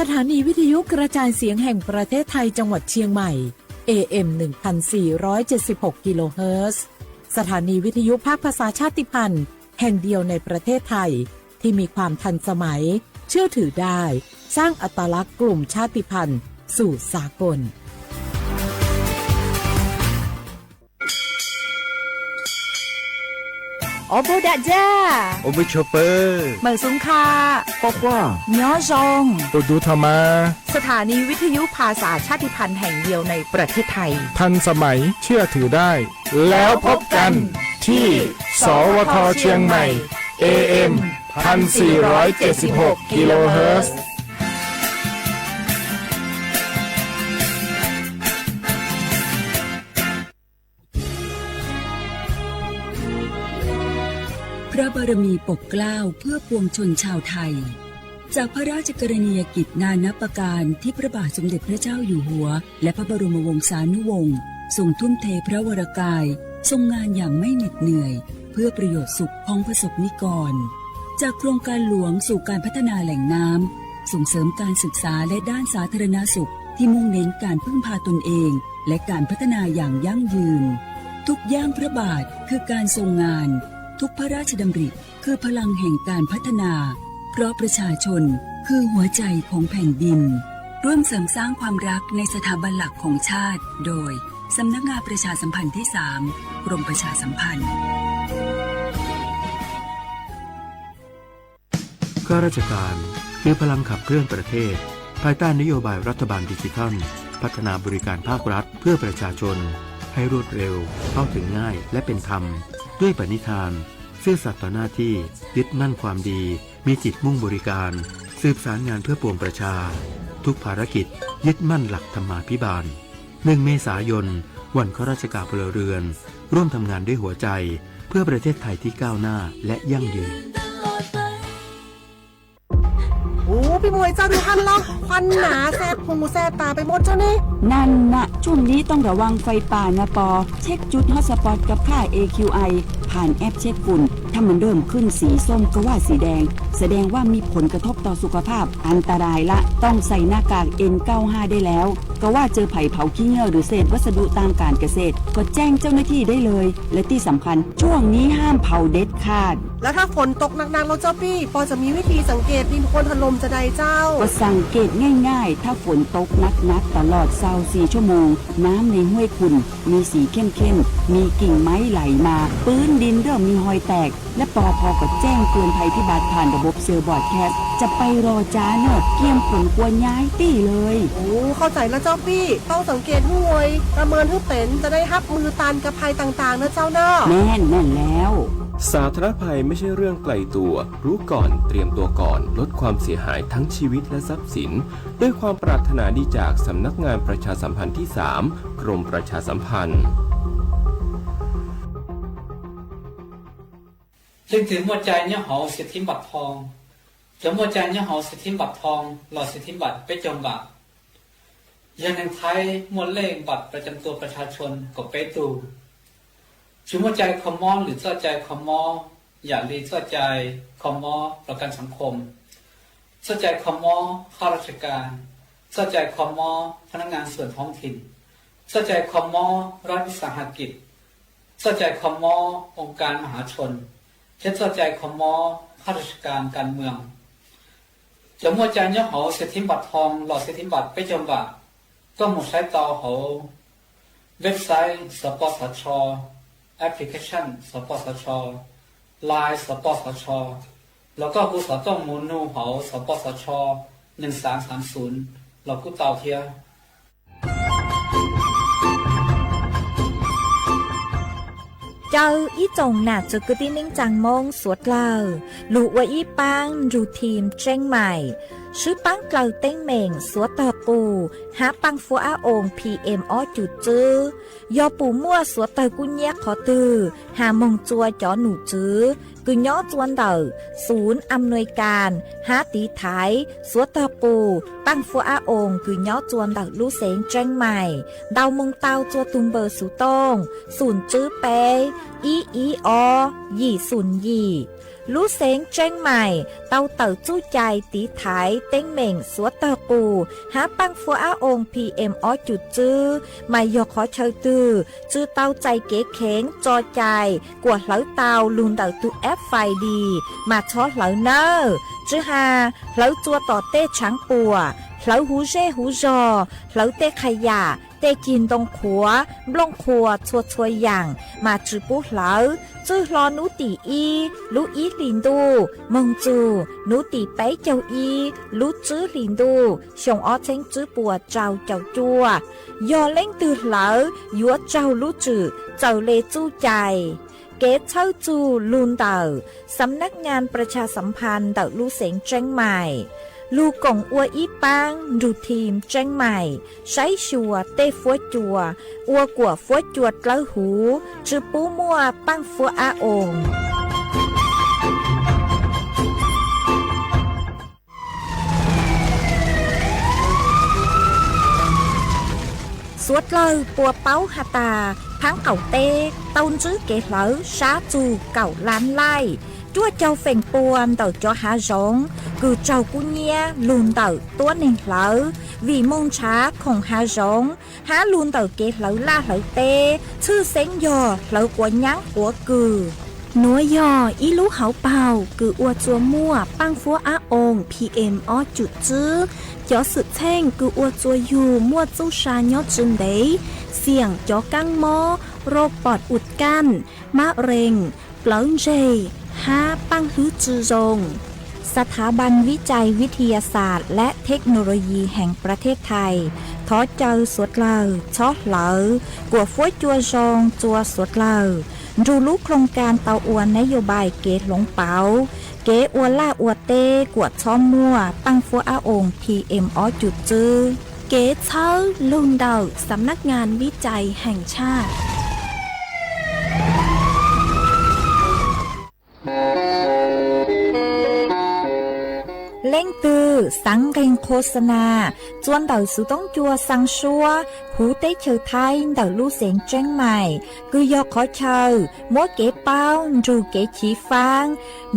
สถานีวิทยุกระจายเสียงแห่งประเทศไทยจังหวัดเชียงใหม่ เอ เอ็ม หนึ่งพันสี่ร้อยเจ็ดสิบหก กิโลเฮิรตซ์ สถานีวิทยุภาคภาษาชาติพันธุ์แห่งเดียวในประเทศไทย ที่มีความทันสมัย เชื่อถือได้ สร้างอัตลักษณ์กลุ่มชาติพันธุ์สู่สากล Ob peb dag zaj, ob peb choj pawg, mawm xub kha, quaj quaj, nyob zoo, tus dub tha mas. สถานีวิทยุภาษาชาติพันธุ์แห่งเดียวในประเทศไทย ทันสมัย เชื่อถือได้ แล้วพบกันที่ สวท เชียงใหม่ เอ เอ็ม พันสี่ร้อยเจ็ดสิบหก กิโลเฮิรตซ์ พระบารมีปกเกล้าเพื่อปวงชนชาวไทย จากพระราชกรณียกิจนานับประการที่พระบาทสมเด็จพระเจ้าอยู่หัว และพระบรมวงศานุวงศ์ทรงทุ่มเทพระวรกาย ทรงงานอย่างไม่เหน็ดเหนื่อย เพื่อประโยชน์สุขของประสบนิกร จากโครงการหลวงสู่การพัฒนาแหล่งน้ำ ส่งเสริมการศึกษาและด้านสาธารณสุขที่มุ่งเน้นการพึ่งพาตนเอง และการพัฒนาอย่างยั่งยืน ทุกย่างพระบาทคือการทรงงาน ทุกพระราชดำริคือพลังแห่งการพัฒนา เพราะประชาชนคือหัวใจของแผ่นดิน ร่วมเสริมสร้างความรักในสถาบันหลักของชาติ โดย สำนักงานประชาสัมพันธ์ที่สาม กรมประชาสัมพันธ์ ข้าราชการคือพลังขับเคลื่อนประเทศ ภายใต้นโยบายรัฐบาลดิจิทัล พัฒนาบริการภาครัฐเพื่อประชาชน ให้รวดเร็ว เข้าถึงง่าย และเป็นธรรม ด้วยปณิธาน ซื่อสัตย์ต่อหน้าที่ ยึดมั่นความดี มีจิตมุ่งบริการ สืบสารงานเพื่อปวงประชา ทุกภารกิจ ยึดมั่นหลักธรรมาภิบาล หนึ่ง เมษายน วันข้าราชการพลเรือน ร่วมทำงานด้วยหัวใจ เพื่อประเทศไทยที่ก้าวหน้าและยั่งยืน Ub, peb mus ua txoj ntawd haj loj, khuam nas, xab phu xab tas peb mus txog ne. นั่นนะ ช่วงนี้ต้องระวังไฟป่านะปอ เช็คจุดฮอตสปอตกับค่า เอ คิว ไอ ผ่านแอปเช็คฝุ่น ถ้ามันเริ่มขึ้นสีส้มก็ว่าสีแดง แสดงว่ามีผลกระทบต่อสุขภาพ อันตรายละ ต้องใส่หน้ากาก เอ็น เก้าห้า ได้แล้ว ก็ว่าเจอไผ่เผาขี้เง่าหรือเศษวัสดุตามการเกษตร ก็แจ้งเจ้าหน้าที่ได้เลย และที่สำคัญ ช่วงนี้ห้ามเผาเด็ดขาด แล้วถ้าฝนตกหนักๆ แล้วเจ้าปี้ ปอจะมีวิธีสังเกตดินโคลนถล่มจะใดเจ้า ก็สังเกตง่ายๆ ถ้าฝนตกหนักๆ ตลอดซาวสี่ชั่วโมง น้ำในห้วยขุ่นมีสีเข้มๆ มีกิ่งไม้ไหลมา พื้นดินเริ่มมีฮอยแตก และปอพก็แจ้งเตือนภัยพิบัติผ่านระบบเซลล์บรอดแคสต์ จะไปรอจ้าเนอะ เกียมขนครัวย้ายตี้เลย โอ้ เข้าใจแล้วเจ้าปี้ ต้องสังเกตให้ไว ประเมินให้เป็น จะได้ฮับมือต้านกับภัยต่างๆ นะเจ้าเนอะ แม่น แม่นแล้ว สาธารณภัยไม่ใช่เรื่องไกลตัว รู้ก่อน เตรียมตัวก่อน ลดความเสียหายทั้งชีวิตและทรัพย์สิน ด้วยความปรารถนาดีจากสำนักงานประชาสัมพันธ์ที่สาม กรมประชาสัมพันธ์ Leej twg muaj cai nyob hauv xis thib npam thoo? Cov muaj cai nyob hauv xis thib npam thoo los xis thib npam peb caug npam yog neeg Thaib muaj lej npam pra cam tua pras tshas tshon kaum peb tug. Tsis muaj cai kho mob lwm txoj cai kho mob yam li txoj cai kho mob pra kam xav khom, txoj cai kho mob khab raj tsas kas, txoj cai kho mob phab nab ngas xuam thoob thim, txoj cai kho mob rab ib xas has kim, txoj cai kho mob oo kas ma hav tshon, thiab txoj cai kho mob khab raj tsas kas kas mws. Cov muaj cai nyob hauv xis thib npam thoo los xis thib npam peb caug npam, koj mus saib tau hauv website sosposotsho, application sosposotsho, line sosposotsho, los koj kuj xov tooj mus nug hauv sosposotsho nees xav xav xum los kuj tau thiab. Caw ib tsoom nam txiv kwv tij neej tsaa Moob suav dlawg lug ua ib paab nrug thim Tseeb Maim, swb paab dlawg teeb meem suav tawg qus hab paaj fuab ab oos P M ob cum tswb. Yog pum muaj suav tawg kub nyab qhov twg, has moog tsua cov num tswv kws nyob tsua ntawm xum am nuis kas hab tiv thaiv suav tawg qus paaj fuab ab oos kws nyob tsua ntawm lub xeev Tseeb Maim. Ntaus moog tau tsua tug npawb xuv tooj xum tswb peb ib ib ob yim xum yim. Lub xeev Tseeb Maim tau tawm txuj cai tiv thaiv teeb meem xuav tawg qus hab paaj fuab ab oo P M ob cum tswb mas yog qhov chaw twg tsi tau txais kev kheev tso cai kuas hlawv tau lug ntawm tug F F I D mas txhob hlawv nawb. Tsi has hlawv txua tom tej tshaav puam, hlawv huv zej huv zog, hlawv tej qha yam, tej cig ntoo qhuav, nplooj qhuas txhua txhua yaam mas tsi pub hlawv. Txwj hlo nub tim ib lub ib hlis ntuj moog txug nub tim peb caug ib lub tswb hlis ntuj xyoo ob txheeb tswb puas rau caum cuaj, yog leej twg hlawv yuav raug lub tswm txawm le txuj cai. Kev txhawb txug lug ntawm Xam Nab Nyaas Pras Tshas Xam Phas ntawm lub xeev Tseeb Maim, lug koom ua ib paab nrug thim Tseeb Maim saib xyuas tej fuab cua ua kuam fuab cua dlawb huv tsi pub muaj paaj fuab ab oo. Suav dlawg puas paub has tas, thaab qaum teb tau ntsib kev hlawv sab txug kaum lab laij, cuaj caug feem pua ntawm cov hav zoov kws raug kub nyiab lug ntawm tuab neeg hlawv, vim moog nrhav khoom hav zoov hab lug ntawm kev hlawv laj hlawv teb, tshwj xeeb yog hlawv quav nyaab quav kws. Nuav yog ib lub hauv paug kws ua txua muaj paaj fuab ab oo P M ob cum tswb. Cov xwm txheej kws ua txua yug muaj txuj sa nyob tsi ntev, xiam cov kaab mob, rau pom ua kaj, mab rees, plawv ntseg, hab paaj hlwb tsi zoo. ສະຖາບັນວິໄຈວິທະຍາສາດ ແລະ ເທັກໂນໂລຢີ ແຫ່ງປະເທດໄທ thov caw suav dlawg txhob hlawv kuam fuab cua zoo txua suav dlawg nrug lub ໂຄງການ tau ua ນະໂຍບາຍ kev hloov pauv kev ua laj ua teb kuam txhob muaj paaj fuab ab oo P M ob cum tswb. Kev txhawb lug ntawm Xam Nab Nyaas Vib Cai Heem Tshaj. Leej twg xaav nqeeg khos xa nas txua ntawm xuv toob cua xaa suab huv teb chaws Thaib ntawm lub xeev Tseeb Maim, kws yog qhov chaw muab kev paub nrug kev chiv faab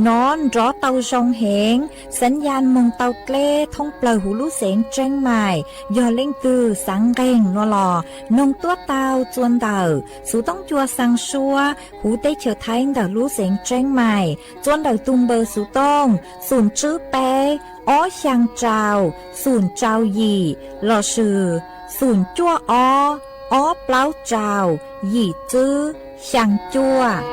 nov nrov tau zoo heev, xaav yas moog tau dleb thoob plawg huv lub xeev Tseeb Maim. Yog leej twg xaav nqeeg no los noog tuab tau txua ntawm xuv toob cua xaa suab huv teb chaws Thaib ntawm lub xeev Tseeb Maim, txua ntawm tug npawb xuv tooj xoom tswb peb ob xyaa rau xoom rau yim lossis xoom cuaj ob ob plaub rau yim tswb xyaa cuaj.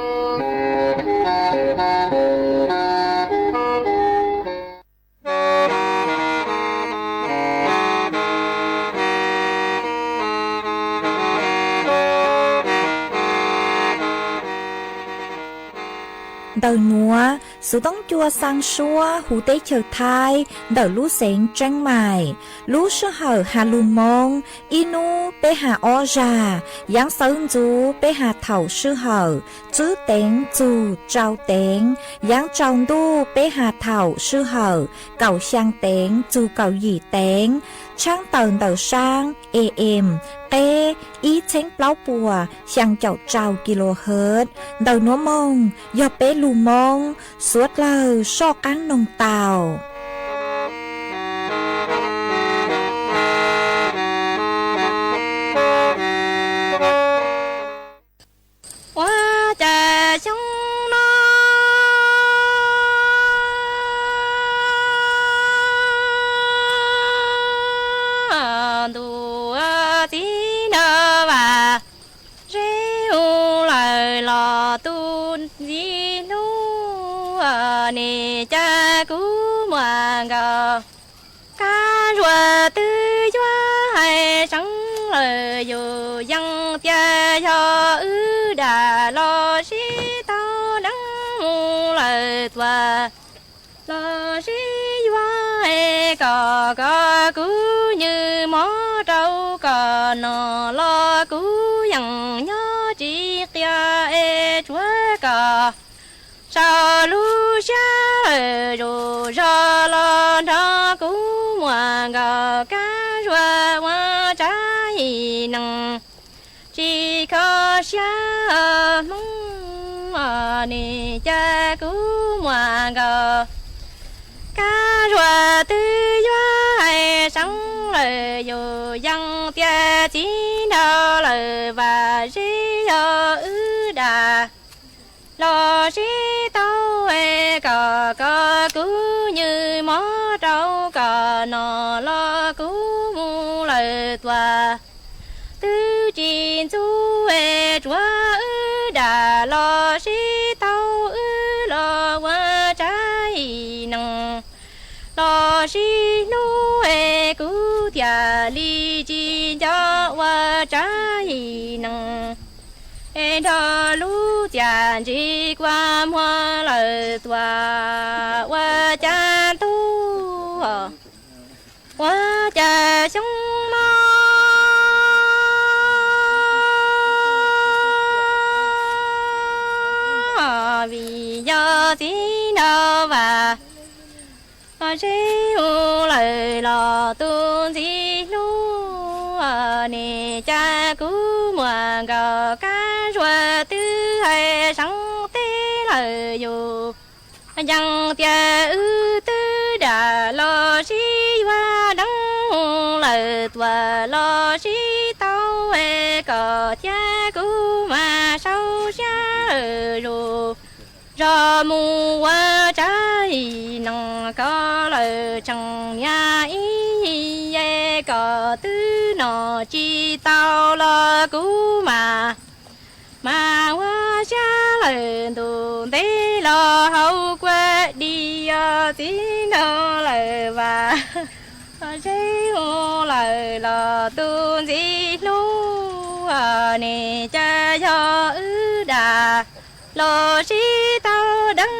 Ntawm nuav, xuv toob cua xaa suab huv teb chaws Thaib ntawm lub xeev Tseeb Maim, lub sij hawm has lug Moob, ib nub peb has ob zag, yaav xawv ntxuv peb has thaum sij hawm tswb teev txug rau teev, yaav tsaus ntuj peb has thaum sij hawm kaum xyaa teev txug kaum yim teev, tshaab tawm ntawm saab A M qeb ib txheeb plaub puas xyaa caum rau kilohertz. Ntawm nuav moog yog peb lug Moob, suav dlawg soj qaab noog tau. Ua cas xyoo no ntuj txiv nraug vam zeb u lawm los tu ntxiv hnub, nim cas kuv muaj nkaus kab zuag twb yuav hais seev lawm yus yeej tias yog wb dam los sib tau deev mus lawm tuaj los sib yuav kom kom kuv nywj mov rau kom no los kuv yeej nyob tsis qia es tsuav kom sau lub siab lawm zus zog los nrog kuv muaj nkaus kab zuag ua tsav yim neeg tsis kho siab Hmoob. Nim cas kuv muaj nkaus kab zuag twb yuav hais seev lawm, yus yeej tias txiv nraug lawm, vam zeb yog wb dam los sib tau, kom kom kuv nywj mov rau kom noj los kuv mus lawm tuaj twb tsis ntxub, tsuav wb dam los sib tau, wb los ua tsav ib neeg los sib hlub, kuv thiaj li tsis nco ua tsav ib neeg nrog lub txiaj ntsig kua muag lawm tuaj ua cas ntuj, ua cas xyoo no. Vim yog txiv nraug vam zeb mus lawm los tus ntxim hlub, nim cas kuv muaj nkaus kab zuag twb hais seev teb lawm, yus yeej tias wb twb dam los sib yuav deev, lawm tuaj los sib tau, kom thiab kuv mas sau siab zus zog mus ua tsav ib neeg, kom lawm tseem niaj ib, kom twb noj tsis tau los kuv mas, mas ua siab lawm ntuj ntev los haus kua di, txiv nraug lawm vam zeb mus lawm los tus ntxim hlub, nim cas yog wb dam los sib tau deev,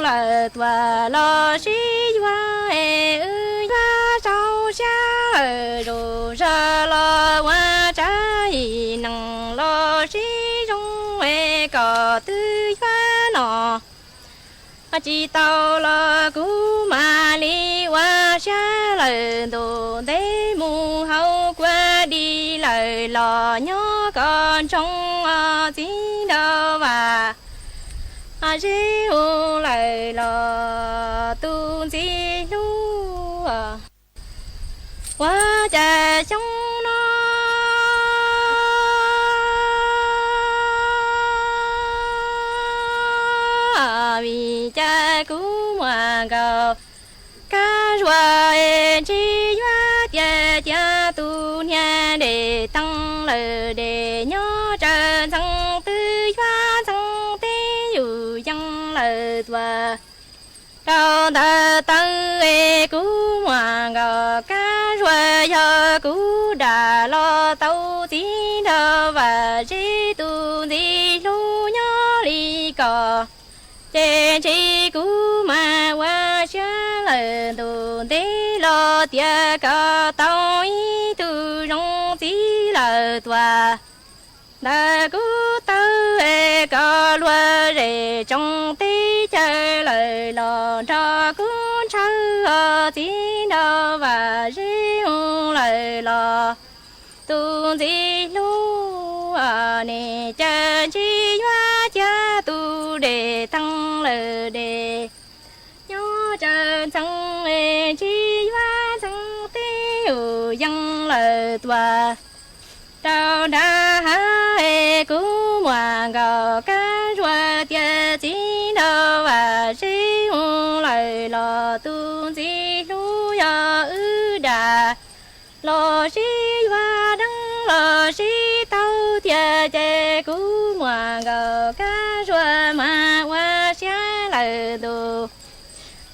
lawm tuaj los sib yuav, wb yuav sau siab zus zog los ua tsav ib neeg los sib zoo, kom twb yuav noj tsis tau los kuv mam li ua siab lawm ntuj ntev mus haus kua di, lawm los nyob kom ntsoov txiv nraug vam zeb mus lawm los tus ntxim hlub, ua cas xyoo no. Vim cas kuv muaj nkaus kab zuag es ntsib yuav tiag, cia tus niag dej teeb lawm dej nyob tsaws ntxeev twb yuav ntxeev teb yus yees lawm tuaj rau ntawm taw es kuv muaj nkaus kab zuag yog kuv dam los tau txiv nraug vam zeb tus ntxim hlub nyob li ko. Ces ntshe kuv mas ua siab lawm ntuj ntev los tias kom tau ib tug zoo txiv lawm tuaj ntawm kuv taw es kom luag zej tsoom teb chaws lawm los nrog kuv ntshaw os txiv nraug vam zeb mus lawm los tus ntxim hlub, nim cas ntshe yuav cia tus dej teeb lawm dej nyob tsaws ntxeev es ntshe yuav ntxeev teb yus yees lawm tuaj rau nram hav es kuv muaj nkaus kab zuag tias txiv nraug vam zeb mus lawm los tus ntxim hlub yog wb dam los sib yuav deev los sib tau tiag ces kuv muaj nkaus kab zuag mas ua siab lawm ntuj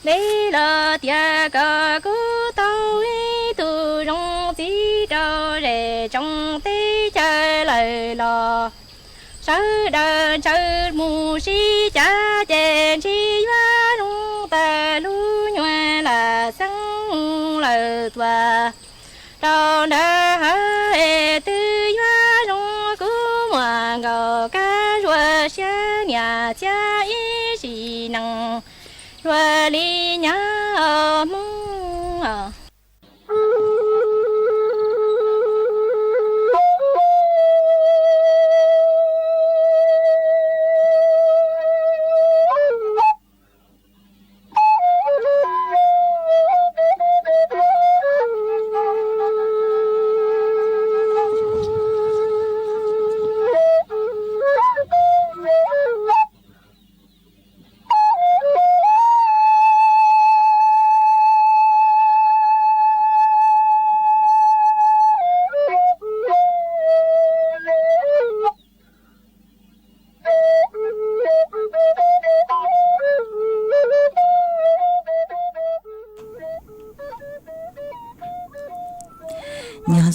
ntev los tias kom kuv tau ib tug zoo txiv rau zej tsoom teb chaws lawm los sawv daws ntshaw mus sib cav ces ntshe yuav zoo tas lub nyuag lam xeeb mus lawm tuaj rau nram hav es twb yuav zoo kuv muaj nkaus kab zuag siab niam txiaj ib sim neej yuav li nyab os Hmoob os.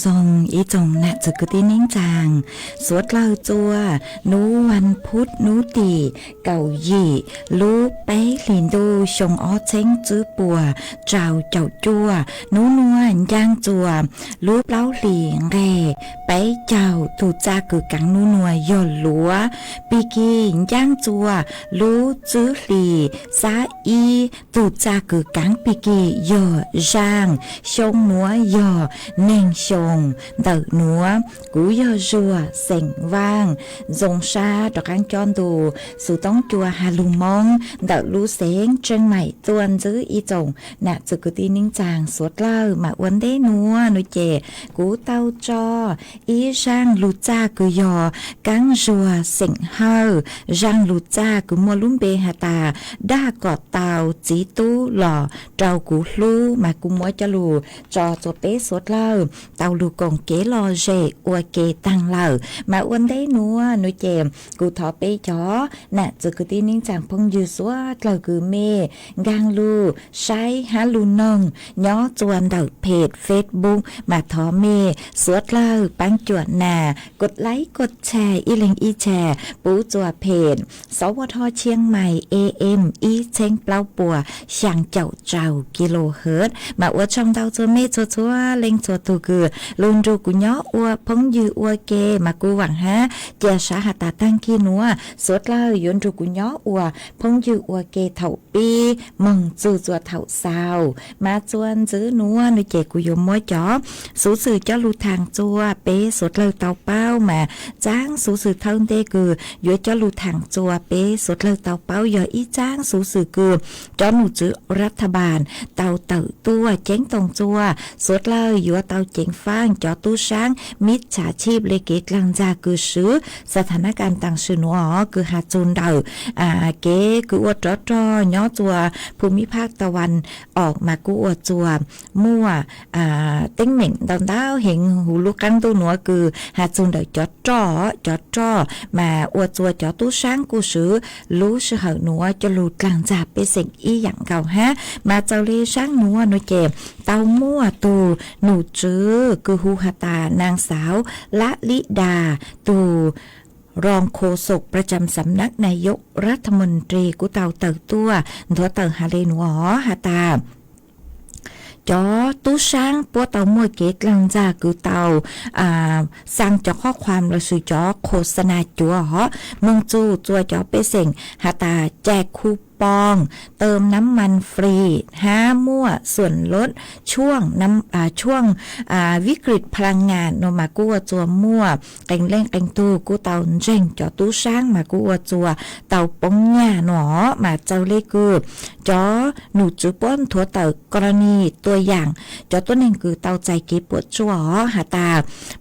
Zoo ib tsoom nam txwv kwv tij neej tsaa, suav dlawg txua nub vas phuv nub tim kaum yim lub peb hlis ntuj xyoo ob txheeb tswb puas rau caum cuaj, nub nuav ncaaj txua lub plaub hlis nqeg peb caug. Tug txaj kws kaav nub nuav yog luav, pig kig ncaaj txua lub tswb hlis xab ib. Tug txaj kws kaav pig kig yog zaaj, xyoo nuav yog neeg xyoo ntawm nuav. Kuv yog Zuag xeem Vaaj, zoo sab rov qaab cob ntu xuv toob cua has lug Moob ntawm lub xeev Tseej Maim tuaj ntsib ib tsoom nam txwv kwv tij neej tsaa suav dlawg. Mas ua ntej nuav nuav ces kuv tau tso ib zaaj lug txaj kws yog Kaab Zuag xeem Hawj, zaaj lug txaj kws muaj lub npe has tas Daj Kom Tau Txiv Tub Los Rau Kuv Hlub, mas kuv muab coj lug tso txua peb suav dlawg tau lug koom kev lom zem ua ke taag lawm. Mas ua ntej nuav nuav ces kuv thov peb cov nam txwv kwv tij neej tsaa phooj ywg suav dlawg kws mej nkaag lug saib hab lug noog nyob txua ntawm phem Facebook, mas thov mej suav dlawg paab cuam nas kos laib kos tshais ib leeg ib tshais pub txua phem Sov Vaj Thoj Tshiab Mais A M ib txheeb plaub puas xyaa caum rau kilohertz. Mas ua tsaug ntau txua mej txhua txhua leej txhua tug kws lug nrug kuv nyob ua phooj ywg ua ke, mas kuv vaam hab cia sav has tas taag kig nuav suav dlawg yuav nrug kuv nyob ua phooj ywg ua ke thaum pib moog txug txua thaum xaus. Mas txua ntxiv nuav nuav ces kuv yuav muab cov xuv xwm coj lug thaam txua peb suav dlawg tau paub. Mas tsaab xuv xwm thawj ntej kws yuav coj lug thaam txua peb suav dlawg tau paub yog ib tsaab xuv xwm kws cov num tswv รัฐบาล tau tawm tuaj ceeb toom txua suav dlawg yuav tau ceev faaj cov tub saab มิจฉาชีพ le kev dlaag ntxag kws swv สถานการณ์ taag sim nuav kws has txug ntawm kev kws ua rov rog nyob txua ภูมิภาคตะวันออก mas kuj ua txua muaj teeb meem ntau ntau heev huv lub qaab ntuj nuav kws has txug ntawm cov roj, cov roj mas ua txua cov tub saab kuj swv lub sij hawm nuav coj lug dlaag ntxag pej xeem ib yaam nkaus hab. Mas txawm le saab nuav nuav ces tau muaj tug num tswv kws hu has tas นางสาว ละลิดา tug รองโฆษกประจำสำนักนายกรัฐมนตรี kuj tau tawm tuaj nthuav tawm has le nuav has tas cov tub saab puab tau muaj kev dlaag ntxag kws tau xaa cov qhob khuam los sis cov โฆษณา cuav hov moog txug txua cov pej xeem has tas แจกคูปอง เติมน้ำมันฟรี hab muaj ส่วนลดช่วง วิกฤตพลังงาน no mas kuj ua txua muaj qee leej qee tug kuj tau ntseeg cov tub saab mas kuj ua txua tau poob nyaj no. Mas txawm le kws cov num tswv puab nthuav tawm กรณีตัวอย่าง cov tuab neeg kws tau txais kev puam tsuaj hov has tas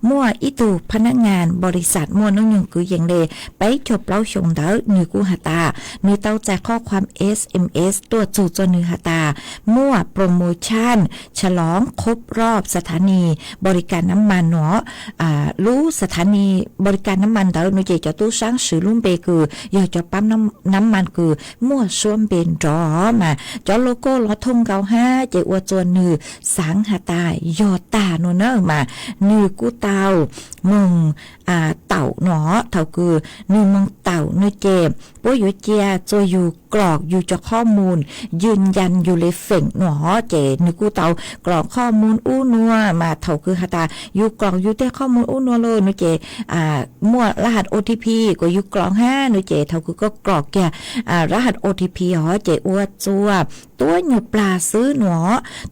muaj ib tug พนักงานบริษัท muaj noob nyoog kwv yees le peb caug plaub xyoo ntawd, nwg kuj has tas nwg tau txais qhob khuam SMS tuaj txug txua nwg has tas muaj โปรโมชั่น ฉลองครบรอบสถานีบริการน้ำมัน no. Lub สถานีบริการน้ำมัน ntawd no ces cov tub saab swv lub npe kws yog cov paab nam mas kws muaj suab npe nrov mas cov logo los thooj nkaus hab ces ua txua nwg xaav has tas yog tag no na mas nwg kuj tau moog taum no. Thaum kws nwg moog taum no ces puab yuav cia txua yug กรอก yug cov qhob mus ยืนยัน yug le feem no ces nwg kuj tau กรอก qhob mus ub nua mas thaum kws has tas yug กรอก yug tej qhob mus ub nua lawm no ces muaj รหัส OTP kuas yug กรอก hab no ces thaum kws koj กรอก kiag รหัส OTP hov ces ua txua tuab nyuag plag xwb no.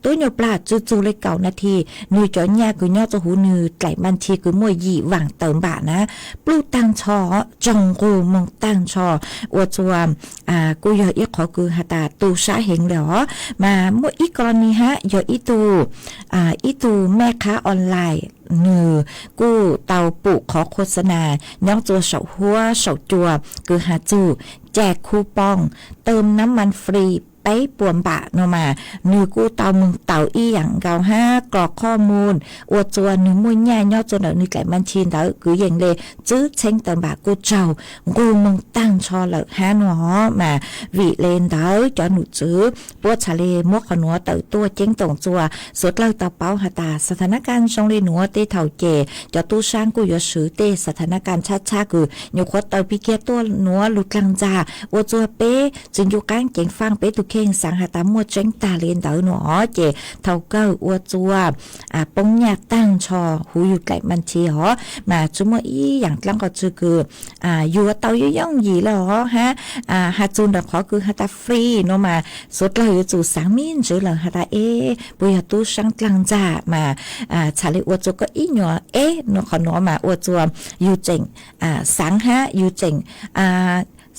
Tuab nyuag plag txug txug le kaum nas this nwg cov nyaj kws nyob txua huv nwg dlaim npa nthi kws muaj yim vaam tawm npam na pluj taag nrho, tsoog nqug moog taag nrho, ua txua kuj yog ib qhov kws has tas tu sab heev le os. Mas muaj ib กรณี hab yog ib tug, ib tug แม่ค้าออนไลน์ nwg kuj tau pum qhov โฆษณา nyob txua saum huab saum cua kws has txug แจกคูปอง เติมน้ำมันฟรี peb puas npam no mas, nws kuj tau moog taus ib yaam nkaus hab kos qhoj mus ua txuas nws muaj nyaj nyob txuas ntawm nws dlaim mas nthi ntawd kwv yees le txwb txheeb tawm npam kuj tsaug nqug moog taag nrho lawm hab no os mas. Vim le ntawd cov num tswv puab txhad le muab qhov nuav tawm tuaj ceeb toom txuas xuav dlawg tau paub has tas xa tha nab kaj zoo le nuav tej thaum ces cov tub saab kuj yuav swv tej xa tha nab kaj tshab tshab kws nyuam qhuav tawm pig kiag tuaj nuav lug dlaag ntxag ua txuas peb tsis ncu qaab ceev faaj peb tug kheej xaav has tas muaj tseeb tag le ntawd no os ces thaum kawg ua txuas poob nyaj taag nrho huv yug dlaim mas nthi os mas tsi muaj ib yaam dlaab qhov tsw kws yug tau yooj yooj yim le os hab has txug ntawm qhov kws has tas free no mas xuav dlawg yuav tsum xaav me ntsis lawm has tas eb puas yog tub saab dlaag ntxag mas txhad le ua txuas koj ib nyuas eb no qhov nuav mas ua txuas yug tseem xaav hab yug tseem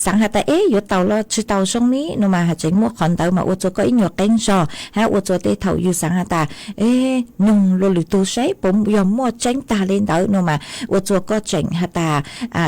xaav has tas eb yuav tau los tsi tau zoo li no mas has tseem muaj qhov ntawd mas ua txuas koj ib nyuas qeeb zog hab ua txuas tej thaum yug xaav has tas eb noog luas lwm tug saib puas yog muaj tseeb tag le ntawd no mas ua txuas koj tseem has tas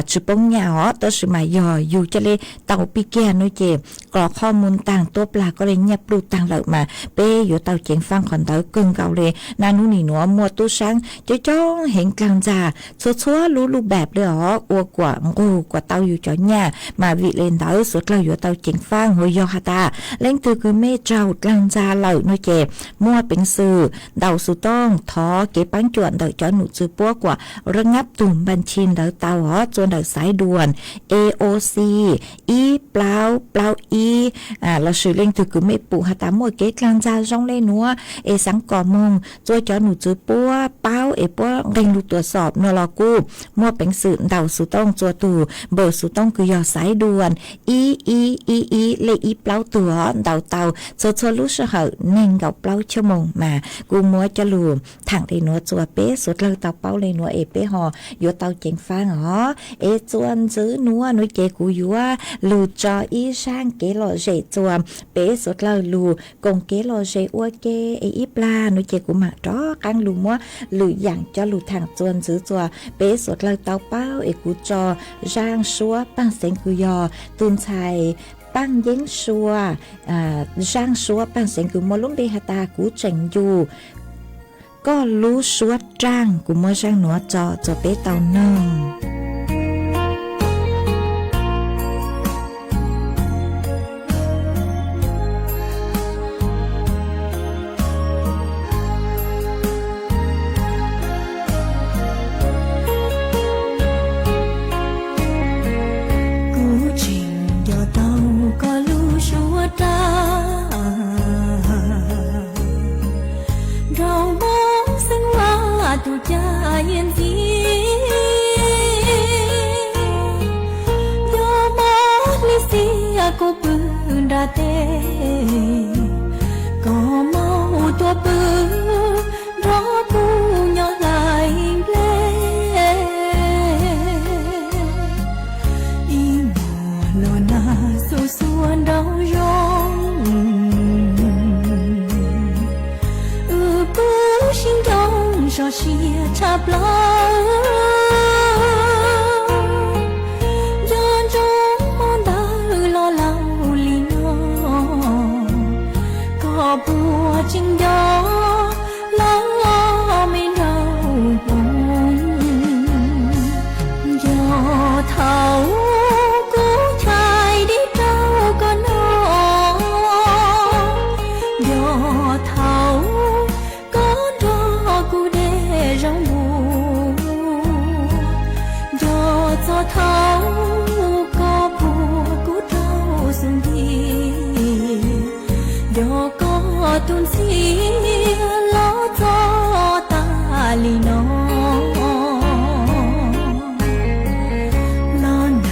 tsi poob nyaj os tab sis mas yog yug ca le tau pig kiag no ces kos qhoj mus taag tuab plag koj le nyaj pluj taag lawm mas peb yuav tau ceev faaj qhov ntawd kawg nkaus le. Naj nub nim nuav muaj tub saab coob coob heev dlaag ntxag txhua txhua lub lub npaam le os ua kuas nqug kuas tau yug cov nyaj mas vim le ntawd xuav dlawg yuav tau ceev faaj ua yog has tas leej twg kws mej raug dlaag ntxag lawm no ces muaj peev xwm ntaus xuv tooj thov kev paab cuam ntawm cov num tswv puab kuas rab ngab tug npa nthi ntawd tau os txuas ntawm xaiv duas E O C ib plaub plaub ib lossis leej twg kws mej pum has tas muaj kev dlaag ntxag zoo le nuav es xaav kom moog txuas cov num tswv puab paub es puab nqeg lug tuas xom no los kuj muaj peev xwm ntaus xuv tooj txuas tug npawb xuv tooj kws yog xaiv duas ib ib ib ib lej ib plaub tug os ntaus tau txhua txhua lub sij hawm neeg nkaum plaub choj moos mas kuj muab coj lug thaam le nuav txuas peb xuav dlawg tau paub le nuav es peb ho yuav tau ceev faaj os es txuas ntxiv nuav nuav ces kuv yuav lug tso ib zaaj kev lom zem txuas peb xuav dlawg lug koom kev lom zem ua ke es ib plag nuav ces kuv maam rov qaab lug muab lwm yaam coj lug thaam txuas ntxiv txuas peb xuav dlawg tau paub es kuv tso zaaj suab paaj xeev kws yog tug ntxhais Paaj Yeeb Sua, zaaj suab paaj xeev kws muaj lub npe has tas kuv tseem ncu koj lub suab raaj kuv muab zaaj nuav tso txuas peb tau noog. Kuv tseem nco tau koj lub suab raaj nrog Moob Xeeb Vaj tug caij nyiaj ntxiag, nco Moob Lis Xias kuv pw nram teb, koj maum tuaj pw nrog kuv nyob hlais nplej. Ib hmos los nag xuv xuav nraug zoo, wb pw sib ncoo zog siab tshaj plaws. Nco ntsoov hmo ntawd los laus li no, koj puas tseem nco lawm me nraug Hmoob? Nco thaum kuv chais dib rau koj noj, nco thaum koj nrog kuv de zaub npua, nco txog thaum koj puag kuv rau xub ntiag, nco koj tus ntxhiab los txog tas li no. Los nag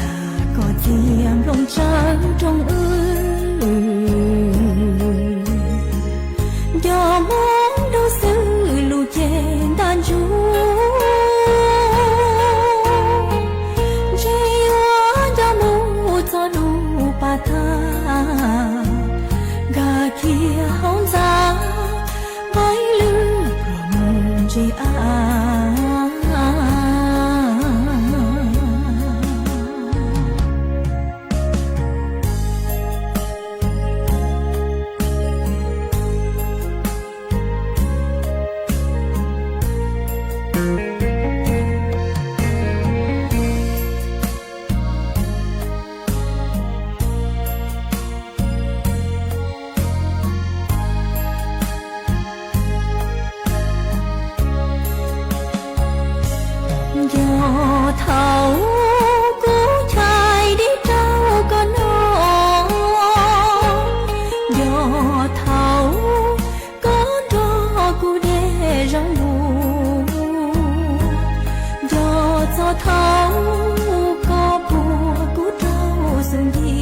koj txiag nplooj tsawb rooj wb, nco Moob Dub Xwb lub cev ntaj ntsug, ntshe yuav nco mus txog lub pas tag, nkag kiag hauv ntxa npaib Thaum kuv chais dib rau koj no, yog thaum koj nrog kuv dej zoo mus, yog txog thaum koj puag kuv rau xub nti,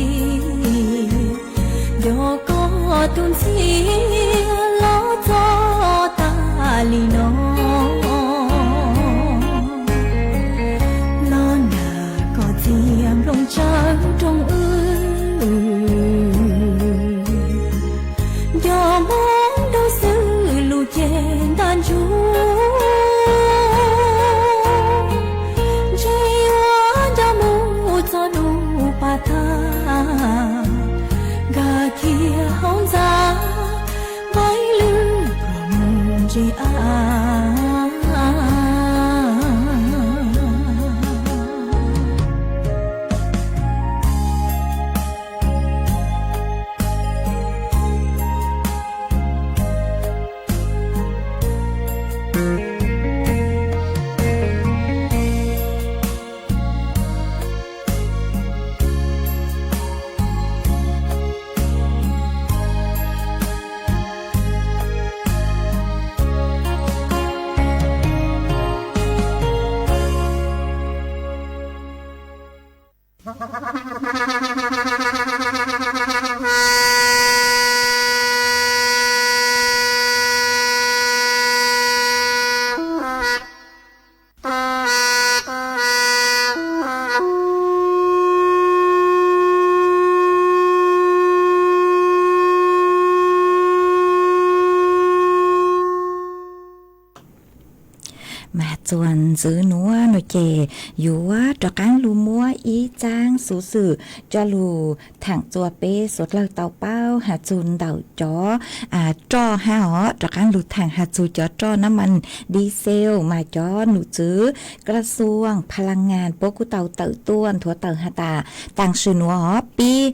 yog koj tus ntxhias los txog tas li no, los nag koj txiav nplooj tsawb rooj wb, yog hmoov dub xwb lus ceg ntaj ntsug, ntshe yuav nco mus txog lub pas tag, nkag kiag hauv ntxa, npaib lwj pluag mus ntsia av. Mas txuas ntxiv nuav no ces yuav rov qaab lug muab ib txaab xuv xwm coj lug thaam txua peb suav dlawg tau paub has txug ntawm cov roj hab os. Rov qaab lug thaam has txug cov roj nab mas di xel mas cov num tswv kra xuam pha la ngas puab kuj tau tawm tuaj nthuav tawm has tas taam sim nuav os pib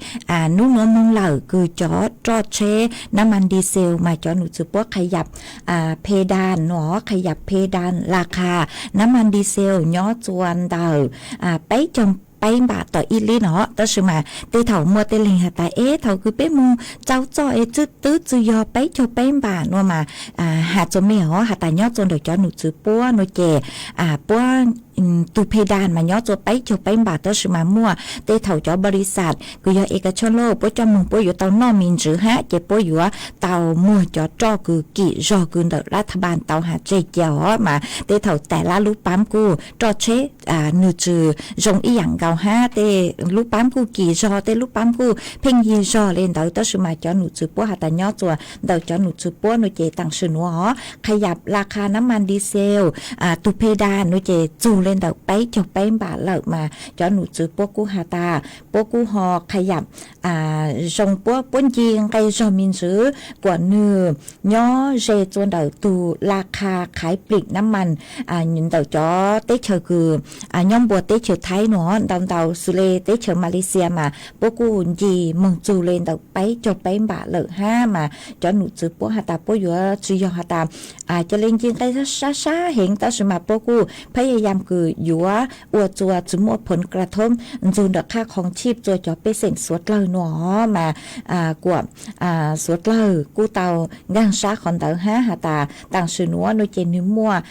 nub nuav moog lawm kws cov roj tsheb nab mas di xel mas cov num tswv puab qha yam phe daan nuav, qha yam phe daan la qha nab mas di xel nyob txua ntawm peb caug peb npam tom ib lib no. Tab sis mas tej thaum muaj tej leeg has tas es thaum kws peb moog tsau txoj es twb tsi yog peb caug peb npam nuav mas has txua mej os has tas nyob txua ntawm cov num tswv puab nuav ces puab tug phe daan mas nyob txua peb caug peb npam tab sis mas muaj tej thaum cov npaus li xas kws yog es kas tshaj lauj puab coj moog puab yuav tau noj me ntsws hab ces puab yuav tau muag cov roj kws kim zog kws ntawm lab thaj npas tau has tseg cia os mas tej thaum tas lab lub paab kuj roj tsheb nws tsi zoo ib yaam nkaus hab tej lub paab kuj kim zog tej lub paab kuj pheej yig zog le ntawd tab sis mas cov num tswv puab has tas nyob txua ntawm cov num tswv puab nuav ces taam sim nuav os qha yam la qha nab mas di xel tug phe daan nuav ces txug le ntawm peb caug peb npam lawm mas cov num tswv puab kuj has tas puab kuj ho qha yam zoo puab puab nce nqe zog me ntsws kuas nwg nyob ze txua ntawm tug la qha qhaiv plim nab mas ntawm cov teb chaws kws nyob npuab teb chaws Thaib nuav ntau ntau xws le teb chaws Malaysia mas puab kuj nce moog txug le ntawm peb caug peb npam lawm hab mas cov num tswv puab has tas puab yuav tsi yog has tas ca le nce nqe sab sab heev tab sis mas puab kuj phab yaj yam kws yuav ua txua tsi muaj phoov kra thoob ntsug ntawm qhab qhoo chij txua cov pej xeem suav dlawg nuav mas kuas suav dlawg kuj tau nkaag sab qhov ntawd hab has tas taam sim nuav nuav ces nwg muaj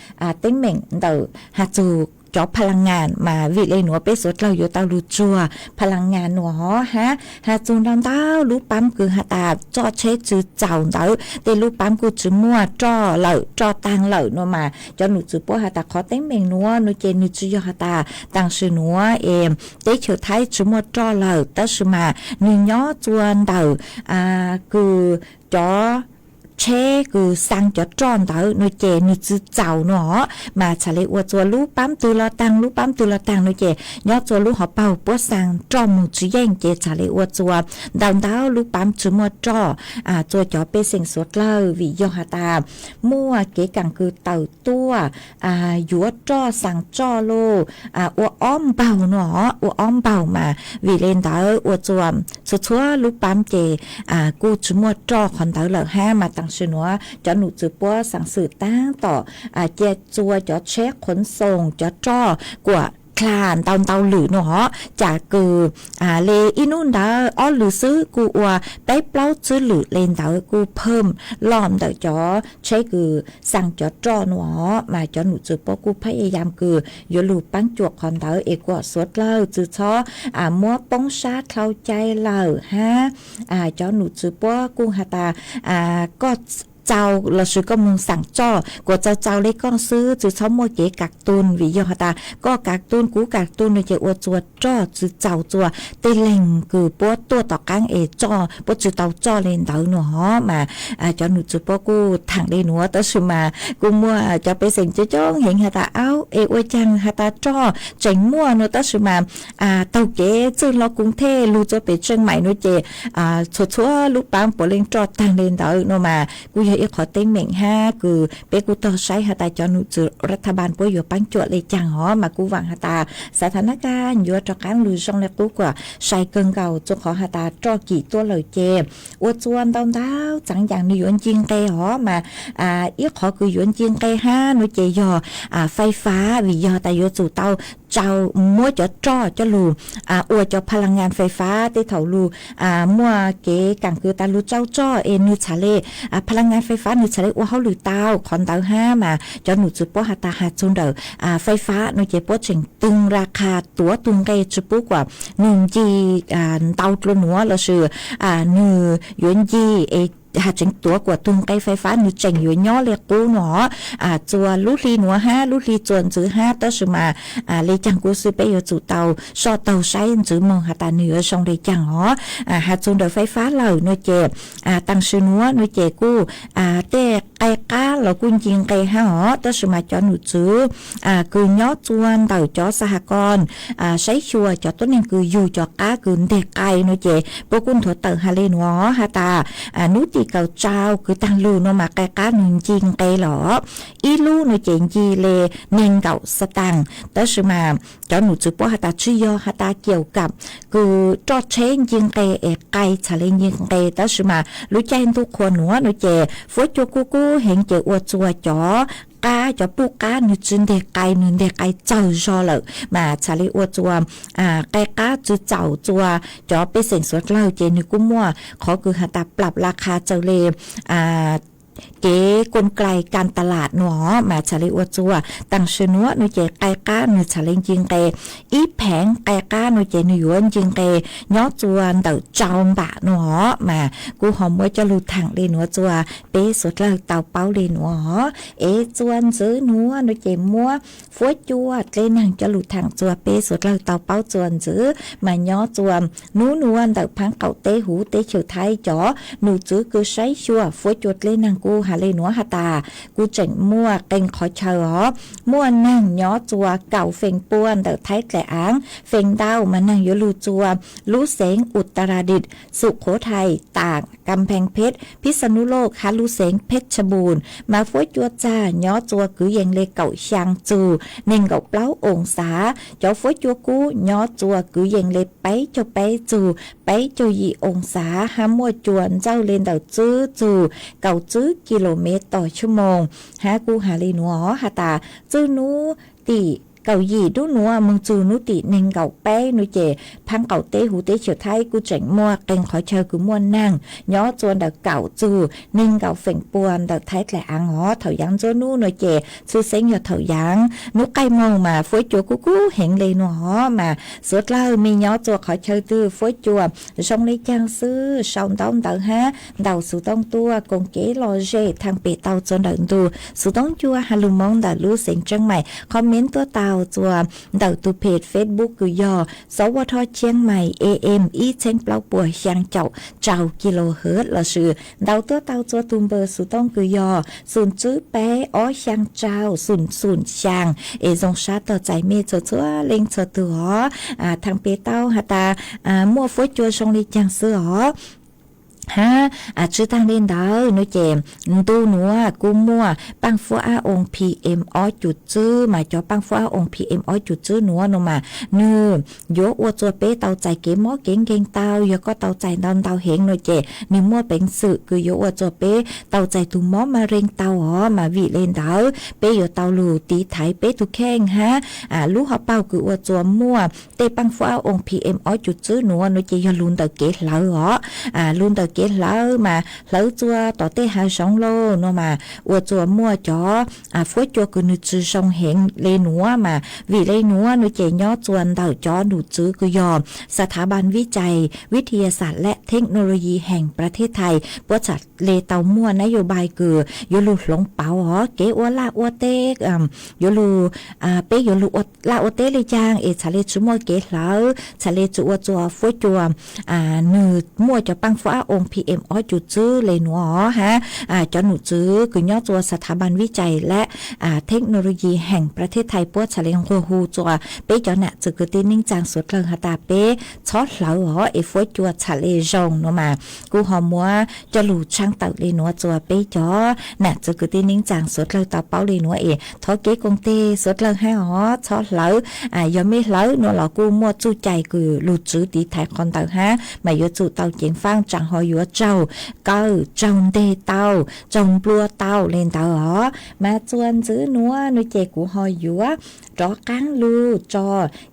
teeb meem ntawm has txug cov pha la ngas mas vim le nuav peb suav dlawg yuav tau lug tsuag pha la ngas nuav hab has txug ntau ntau lub paab kws has tas roj tsheb tsi txaus ntawd tej lub paab kuj tsi muaj roj lawm roj taag lawm nuav mas cov num tswv puab has tas qhov teeb meem nuav nuav ces nwg tsi yog has tas taam sim nuav es teb chaws Thaib tsi muaj roj lawm tab sis mas nwg nyob txua ntawm kws cov tsheb kws xaa cov roj ntawd nuav ces nwg tsi txaus nuav mas txhad le ua txua lub paab twg los taag lub paab twg los taag nuav ces nyob txua lub hauv paug puab xaa roj moog tsi yeej ces txhad le ua txua ntau ntau lub paab tsi muaj roj txua cov pej xeem suav dlawg vim yog has tas muaj kev kaam kws tawm tuaj yuav roj xaa roj lauj ua ob npaug nuav ua ob npaug mas vim le ntawd ua txua txhua txhua lub paab ces kuj tsi muaj roj qhov ntawd lawm hab mas taam sim nuav cov num tswv puab xaa xwm taab tom cia txua cov tsheb qhuv xoos cov roj kuas dlha ntau ntau lwm no hov, cas kws le ib hnub ntawd ob lwm xwb kuj ua peb plaub tsib lwm le ntawd kuj phaj loj ntawm cov tsheb kws xaa cov roj no hov. Mas cov nom tswv puab kuj phaj yam kws yuav lug paab cuam qhov ntawd es kom suav dlawg tsi txhob muab poob sab dlhau cai lawm hab. Cov nom tswv puab kuj has tas koj txaus lossis koj moog xaa roj kuas txaus txaus le koj xwb, tsi txhob muaj kev kav tuj, vim yog has tas koj kav tuj kuv kav tuj no ces ua txuas roj tsi txaus txuas tej leeg kws puab tuaj tom qaab es roj puab tsi tau roj le ntawd no hov. Mas cov nom tswv puab kuj thaam le nuav, tab sis mas kuj muaj cov pej xeem coob coob heev has tas, aub, es ua caag has tas roj tseem muaj no tab sis mas taug kev txwj hlo kuv thej lug txug pem Tseem Maim no ces txhua txhua lub paab puav leej roj taag le ntawd no mas kuj yog ib qhov teeb meem hab kws peb kuj tog saib has tas cov nom tswv ras tha npas puab yuav paab cuam le caag hov. Mas kuj vaam has tas xav tha nab kaj yuav rov qaab lug zoo le qub kuas sai kawg nkaus txug qhov has tas roj kim tuaj lawm ces ua txuas ntau ntau txaav yaam nwg yuav nci nqe hov. Mas ib qhov kws yuav nci nqe hab no ces yog fais fab, vim yog tas yuav tsum tau tsaus muab cov roj coj lug ua cov pha la ngas fais fab tej thaum lug muaj kev kaam kws tas lug tsau roj es nwg txhad le pha la ngas fais fab nwg txhad le ua hauj lwm tau qhov ntawd hab. Mas cov nom tswv puab has tas has txug ntawm fais fab no ces puab tseem twg ras qha tuav tug nqe tsi pub kuas nwg nci ntau dlua nuav lossis nwg yuav nci es has tseem tuav kuas tug nqe fais fab nwg tseem yuav nyob le qub no hov. Txuas lub hli nuav hab lub hli txuas ntxiv hab tab sis mas le caag kuj xwb peb yuav tsum tau soj taug saib ntxiv moog has tas nwg yuav zoo le caag hov. Has txug ntawm fais fab lawm no ces taam sim nuav no ces kuj tej qai qab los kuj nci nqe hab hov, tab sis mas cov nom tswv kws nyob txuas ntawm cov xav has koj saib xyuas cov tuab neeg kws yug cov qab kws nteg qai no ces puab kuj nthuav tawm has le nuav has tas hnub tim kaum rau kws taag lug no mas qai qab nwg nci nqe los ib lub no ces nci le neeg nkaum xa taag, tab sis mas cov nom tswv puab has tas tsi yog has tas kiaum kam kws roj tsheb nci nqe es qai txhad le nci nqe, tab sis mas lub caij ntuj qhua nuav no ces fuab cua kub kub heev ces ua txuas cov qab cov puj qab nwg tsi nteg qai, nwg nteg qai txawg zog lawm mas txhad le ua txuas qai qab tsi txaus txuas cov pej xeem suav dlawg ces nwg kuj muaj qhov kws has tas plab la qha txawm le kev kol klais kas tas las no mas txhad le ua txuas taam sim nuav no ces qai qab nwg txhad le nci nqe ib pheev qai qab no ces nwg yuav nci nqe nyob txuas ntawm rau npam no mas kuj ho muab coj lug thaam le nuav txuas peb suav dlawg tau paub le nuav. Es txuas ntxiv nuav no ces muab fuab cua dleb naag coj lug thaam txuas peb suav dlawg tau paub txuas ntxiv mas nyob txuas nub nuav ntawm phaab qaum teb huv teb chaws Thaib cov nom tswv kws saib xyuas fuab cua dleb naag kuj has le nuav has tas kuj tseem muaj qee qhov chaw hov, muaj naag nyob txuas kaum feem pua ntawm Thaib dlaim aav, feem ntau mas naag yuav lug txuas lub xeev Uttaradit, Sukhothai, Taag, Kampheej Pheb, Phibsanuloj hab lub xeev Phebchajum mas fuab cua txag nyob txuas kwv yees le kaum xyaa txug neeg nkaum plaub oo xav. Cov fuab cua kub nyob txuas kwv yees le peb caug peb txug peb caug yim oo xav hab muaj cua ntxawj le ntawm tswb txug kaum tswb kis lus mev tom xuab moos. Hab kuj has le nuav has tas txug nub tim kaum yim nub nuav moog txug nub tim neeg nkaum peb nuav ces phaab qaum teb huv teb chaws Thaib kuj tseem muaj qee qhov chaw kws muaj naag nyob txuas ntawm kaum txug neeg nkaum feem pua ntawm Thaib dlaim aav hov. Thaum yaav nruab nub nuav ces txhwj xeeb yog thaum yaav nub qaij moog mas fuab cua kub kub heev le nuav hov mas suav dlawg mej nyob txuas qhov chaw twg fuab cua zoo le caag xwb sau ntaub ntawv hab ntaus xuv tooj tuaj koom kev lom zem thaam pem tau txuas ntawm ntu xuv tooj cua has lug Moob ntawm lub xeev Tseeb Maim, comment tuaj tau txuas ntawm tug peg Facebook kws yog Sov Vaj Thoj Tsheej Maim A M ib txheeb plaub puas xyaa caum rau kilohertz lossis ntaus tuaj tau txuas tug npawb xuv tooj kws yog xoom tswb peb ob xyaa rau xoom xoom xyaa. Es zoo sab tog txais mej txhua txhua leej txhua tug hov. Thaam pem tau has tas muaj fuab cua zoo le caag xwb hov. Hab tsi taag le ntawd no ces ntu nuav kuj muaj paaj fuab ab oo P M ob cum tswb, mas cov paaj fuab ab oo P M ob cum tswb nuav no mas nwg yuav ua rua peb tau txais kev mob kev nkeeg tau. Yog koj tau txais ntau ntau heev no ces nwg muaj peev xwm kws yuav ua rua peb tau txais tug mob ma reeg tau os. Mas vim le ntawd peb yuav tau lug tiv thaiv peb tug kheej hab lub hauv paug kws ua rua muaj tej paaj fuab ab oo P M ob cum tswb nuav no ces yog lug ntawm kev hlawv os. Lug ntawm kev hlawv mas hlawv rua tom tej hav zoov lauj no mas ua rua muaj cov fuab cua kws nwg tsi zoo heev le nuav. Mas vim le nuav no ces nyob rua ntawm cov nom tswv kws yog Sas Thav Npas Vib Cais, Vib Thia Xas lab Thej Nau Loo Yis Hees Plas Thej Thais puab txhaj le tau muaj nab yau npai kws yuav lug hloov pauv os kev ua laj ua teb, yuav lug, peb yuav lug ua laj ua teb le caag es txhaj le tsi muaj kev hlawv, txhaj le tsi ua rua fuab cua nwg muaj cov paaj fuab ab oo P M ob cum tswb le nuav os hab. Cov nom tswv kws nyob rua Sas Thav Npas Vib Cais lab Thej Nau Loo Yis Hees Plas Thej Thais puab txhaj le nqua hu rua peb cov nam txwv kwv tij neej tsaa suav dlawg has tas peb txhob hlawv os es fuab cua txhaj le zoo no mas kuj ho muab coj lug tshaaj tawm le nuav rua peb cov nam txwv kwv tij neej tsaa suav dlawg tau paub le nuav es thov kev koom teg suav dlawg hab os txhob hlawv. Yog mej hlawv no los kuj muaj txuj cai kws lug tswv tiv thaiv qhov ntawd hab mas yuav tsum tau ceev faaj tsaam ho yuav tsaug kawm tsaug nteg tau, tsaug nplua tau le ntawd os. Mas txuas ntxiv nuav no ces kuv ho yuav rov qaab lug tso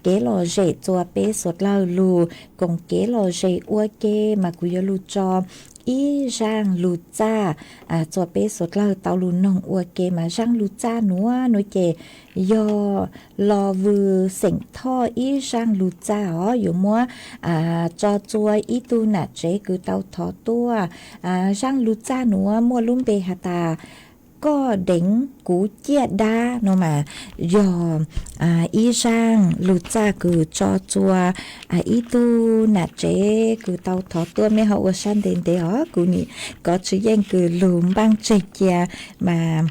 kev lom zem rua peb suav dlawg lug koom kev lom zem ua ke. Mas kuv yuav lug tso ib zaaj lug txaj rua peb suav dlawg tau lug noog ua ke. Mas zaaj lug txaj nuav no ces yog Los Vwm Xeem Thoj ib zaaj lug txaj os, yuav muab tso tsua ib tug nam tsev kws tau thov tuaj. Zaaj lug txaj nuav muaj lub npe has tas Koj Deev Kuv Ciaj Dab no mas yog ib zaaj lug txaj kws tso tsua ib tug nam tsev kws tau thov tuaj. Mej ho ua sab ntev ntev os, kuv nim kov tsis yeej kws lug npaaj tseg cia. Mas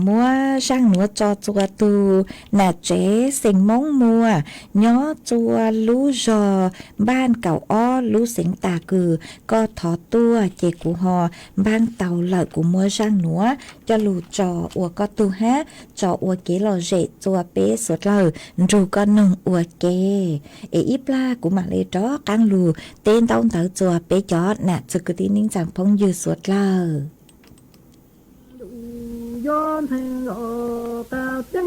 muab zaaj nuav tso tsua tug nam tsev xeem Moob Muas nyob tsua lub zog Npaj Kaum Ob lub xeev tas kws koj thov tuaj ces kuv ho npaaj tau lawm. Kuv muab zaaj nuav coj lug tso ua koj tug hab tso ua kev lom zem tsua peb suav dlawg nrug koj noog ua ke. Es ib plag kuv mam le rov qaab lug teb ntaub ntawv tsua peb cov nam txwv kwv tij neej tsaa phooj ywg suav dlawg. Yog ntxhee los tau ceeb,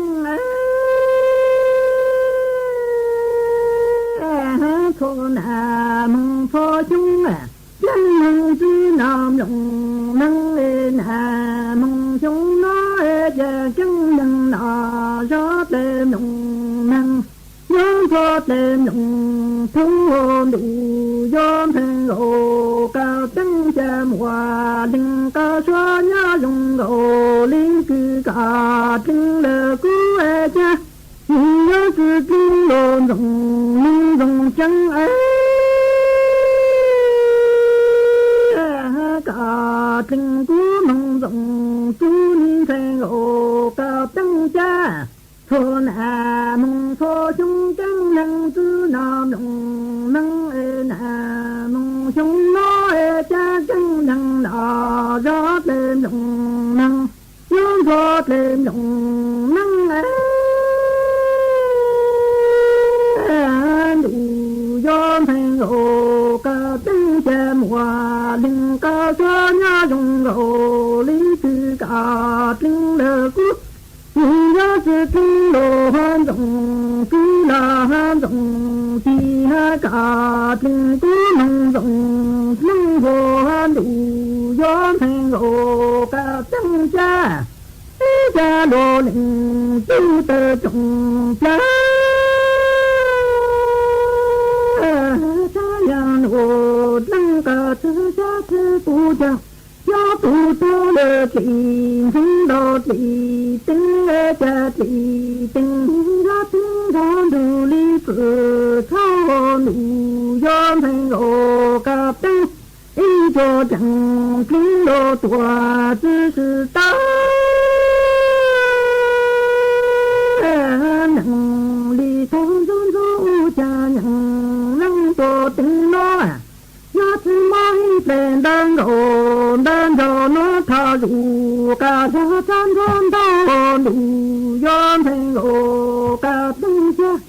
txhua nam moog txhua xyoo, ceeb neeg tsi nom mloog neeg, nam moog xyoo no ca ceeb neeg nom zov dlej mloog neeg. Nyob ntxhua dlej mloog thoob ntuj, yog ntxhee los tau ceeb ca muaj leej koj suav nyob zoo nkaus li kws koj dleeg lawm kuv ca. Nws yog tsi dleeg los ntxoov neeg ntxoov ceeb, koj dleeg kuv moog ntxoov tug, nws ntxhee los tau ceeb ca. Txhua nam moog txhua xyoo ceeb neeg tsi nom mloog neeg, nam moog xyoo no ca ceeb neeg nom zov dlej mloog neeg. Nyob ntxhua dlej mloog neeg ntuj, yog ntxhee los tau ceeb ca muaj leej koj suav nyob zoo nkaus li kws koj dleeg lawm kuv. Nws yog tsi dleeg los ntxoov kwv los ntxoov tij, koj dleeg kuv moog ntxoov neeg ntuj, yog ntxhee los tau ceeb ca. Ib ca luas leej tub tawm tsoom plab, tsav yaam nuav dleej koj tsi xyov tsi puv caag. Yog tug tuag lawm dlim ntxhee los dlim teeb, ca dlim teeb yog teeb nrog ntuj li txwm txhob ntuj, yog ntxhee los koj teeb. Ib co ceeb dleeg los tuaj tsi sib tau, neeg li txhob ntxub ntxub ca neeg neeg tuaj teeb no. Yog tsi moog ib dlej Ntaub ntawv nrog nuav thov zuj qab zog tsab ntsuab ntau, ntuj yuav npleeg nkaus kab teeb xyab,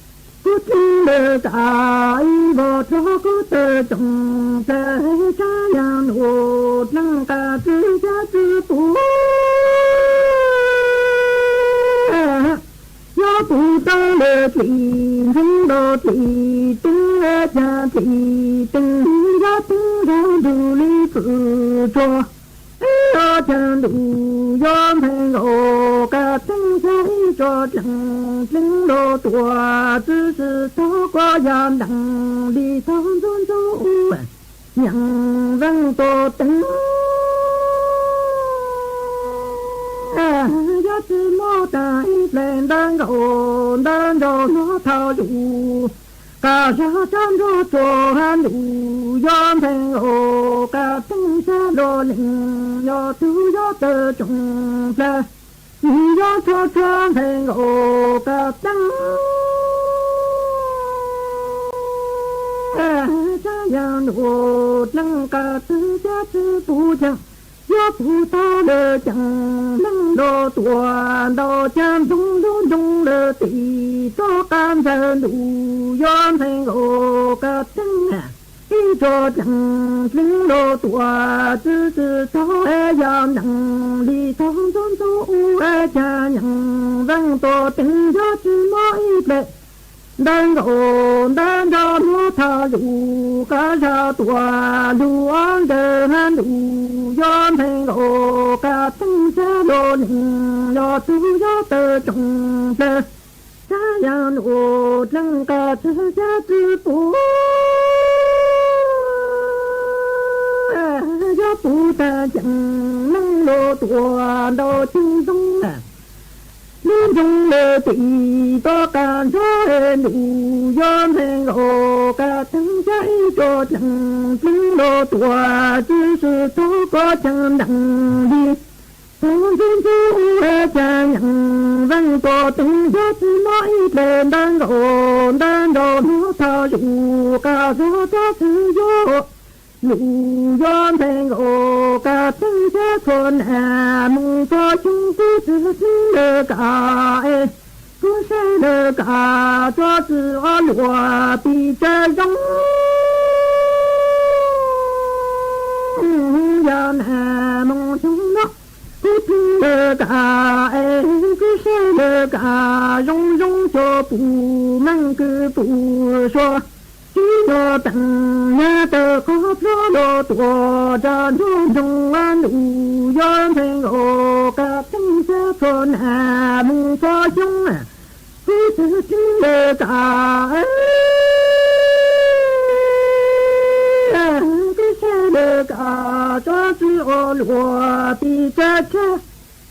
kub txeeg lawv kab ib npog rog kub tawg tsoom plaws, tsav yam nuav dleeg kab txwv xyab txwv pum. Yuav pum tau lawv dlim ntxeev nkaus dlim teeb, cas dlim teeb yuav teeb zog nrug li txwm tsuag. Ib ob caag ntuj yuav npleeg nkaus kab teeb xyab, ib tso dleeg dleev nkaus tuam txwv tsi tau kuas yog ntees li tog ntxub ntxub ub, nyeem veej tuam teeb. Yog tsi muaj taag ib pleeg ntawv nkaus ntawv nraug nuav thov zuj qab zog tsab ntsuab tsuag, ntuj yuav npleeg nkaus kab teeb xyab luas lees, yog tug yuav tawg tsoom plaws, yuav txhua txhua npleeg nkaus kab teeb. Tsav yam nuav dleeg kab txwv xyab txwv pum, caag yuav pum tau lawv caag leej nkaus tuam ntau, caag ntsoog lub nroog lawv tim txoj qab ntxawg, ntuj yuav npleeg nkaus kab teeb. Ib tso dleeg dleev nkaus tuam txwv tsi tau, yog ntees li tog ntxub ntxub ub, caag nyeem veej tuam teeb. Yog tsi muaj ib pleeg ntawv nkaus ntawv nraug nuav thov zuj qab zog tuam lug ob ntawd, ntuj yuav npleeg nkaus kab teeb xyab luas lees, yog tug yuav tawg tsoom plaws. Tsav yam nuav dleeg kab txwv xyab txwv pum, yuav pum taag caag leej nkaus tuam ntau, caag ntsoog lub nroog lawv tim txoj qab ntxawg, ntuj yuav npleeg nkaus kab teeb xyab. Ib tso dleeg dleev nkaus tuam txwv tsi tau kuas caag ntees li tog ntxub ntxub ub, caag nyeem veej tuam teeb. Yog tsi muaj ib pleeg ntawv nkaus ntawv nraug nuav thov zuj qab zog tsab txwv yuav, ntuj yuav npleeg nkaus kab teeb xyab. Txhua nas moog txhua xyoo kuv tsi txeeb lawv kab es, kuv saib lawv kab tso tsi ob luas pis tsawg zoo. Yog nas moog xyoo no kuv txeeb lawv kab es, kuv saib lawv kab zoo zoo, cua pum meej kws pum suav, tsi nyob teeb nyag tawg qhov plhuav luas tuam rag nruab nroog, ntuj yuav npleeg nkaus kab teeb xyab. Txhua nas moog txhua xyoo kuv tsi txeeb lawv kab es, kuv saib lawv kab tso tsi ob luas pis tsawg tsawg.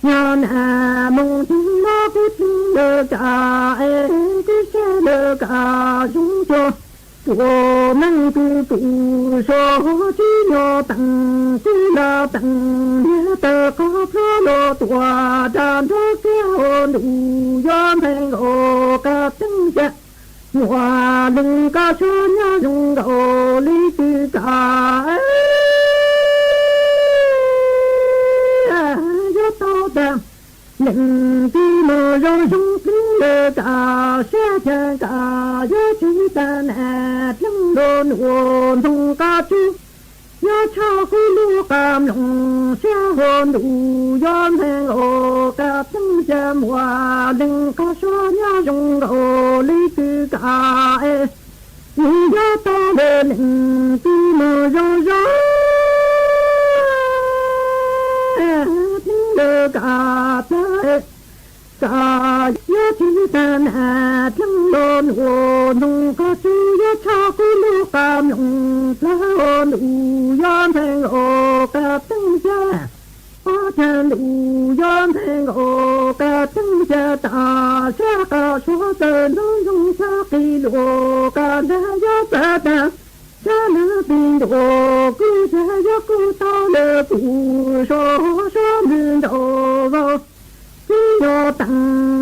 Yog nas moog xyoo no kuv txeeb lawv kab es, kuv saib lawv kab zoo, cua pum meej kws pum suav, tsi nyob teeb kws lug teeb nyag tawg qhov plhuav luas tuam rag nruab kiag, ntuj yuav npleeg nkaus kab teeb xyab. Muaj leej kab suab nyob zoo nkaus li twg kab yuav tau taag, leej twg moog zoo zoo txeeb lawv kab sab, caag kab yuav tsi taag nas dleeg nkaus nuav ntxoog qab tsuj, yuav tshaj kuv lub qab mloog sab, ntuj yuav npleeg nkaus kab teeb xyab. Muaj leej kab suab nyob zoo nkaus li twg kab es, nws yuav tau le leej twg moog zoo zoo txeeb lawv kab plawg, kab yuav tsi taag nas dleeg nkaus nuav ntxoog qab tsuj, yuav tshaj kuv lub qab mloog plawg, ntuj yuav npleeg nkaus kab teeb xyab. Ob tag ntuj yuav npleeg nkaus kab teeb xyab, tas sab kab suab txawm nrov zoo txhab qis luas kab nrag yuav txawm taag, sab lug pis ntuas kuv xyab yuav kuv tau le pum suav, suav lug nraum vau. Tsi nyob teeb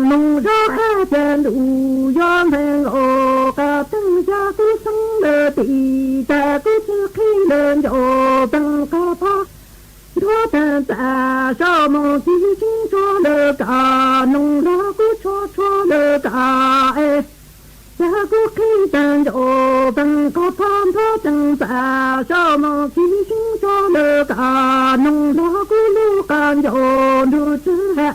moog zog hab, caag ntuj yuav npleeg nkaus kab teeb xyab. Kuv xeeb le tim tag, kuv tsi qhib le ncau peeg kab phab, Sab sab mus tib si tshua lawm kam, noog los kuj tshua tshua lawm kam es, cas kuj qhib tag ncaus pes qhov phab nphob ceev txam. Sab mus tib si tshua lawm kam, noog los kuj lub qab ncaus ntuj tswv ha.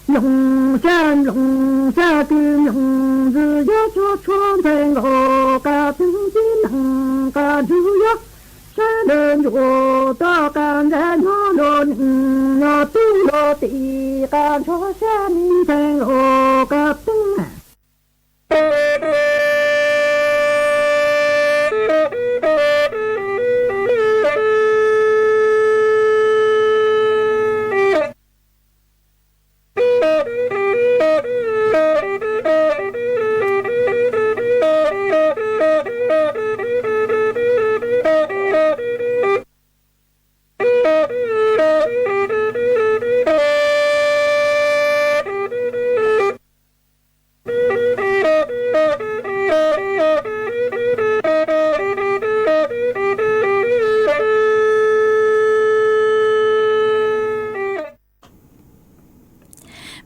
Nploos sab nploos sab kwv nploos ntxwv, yog tshua tshua ntxhais nkaus qab txeeg tib nees qab ntsug, yog sab lawv ntsuas toj qab ntxhais nyob los nees, yog tub los tim qab ntsug, sab ntxhais nkaus qab txeeg.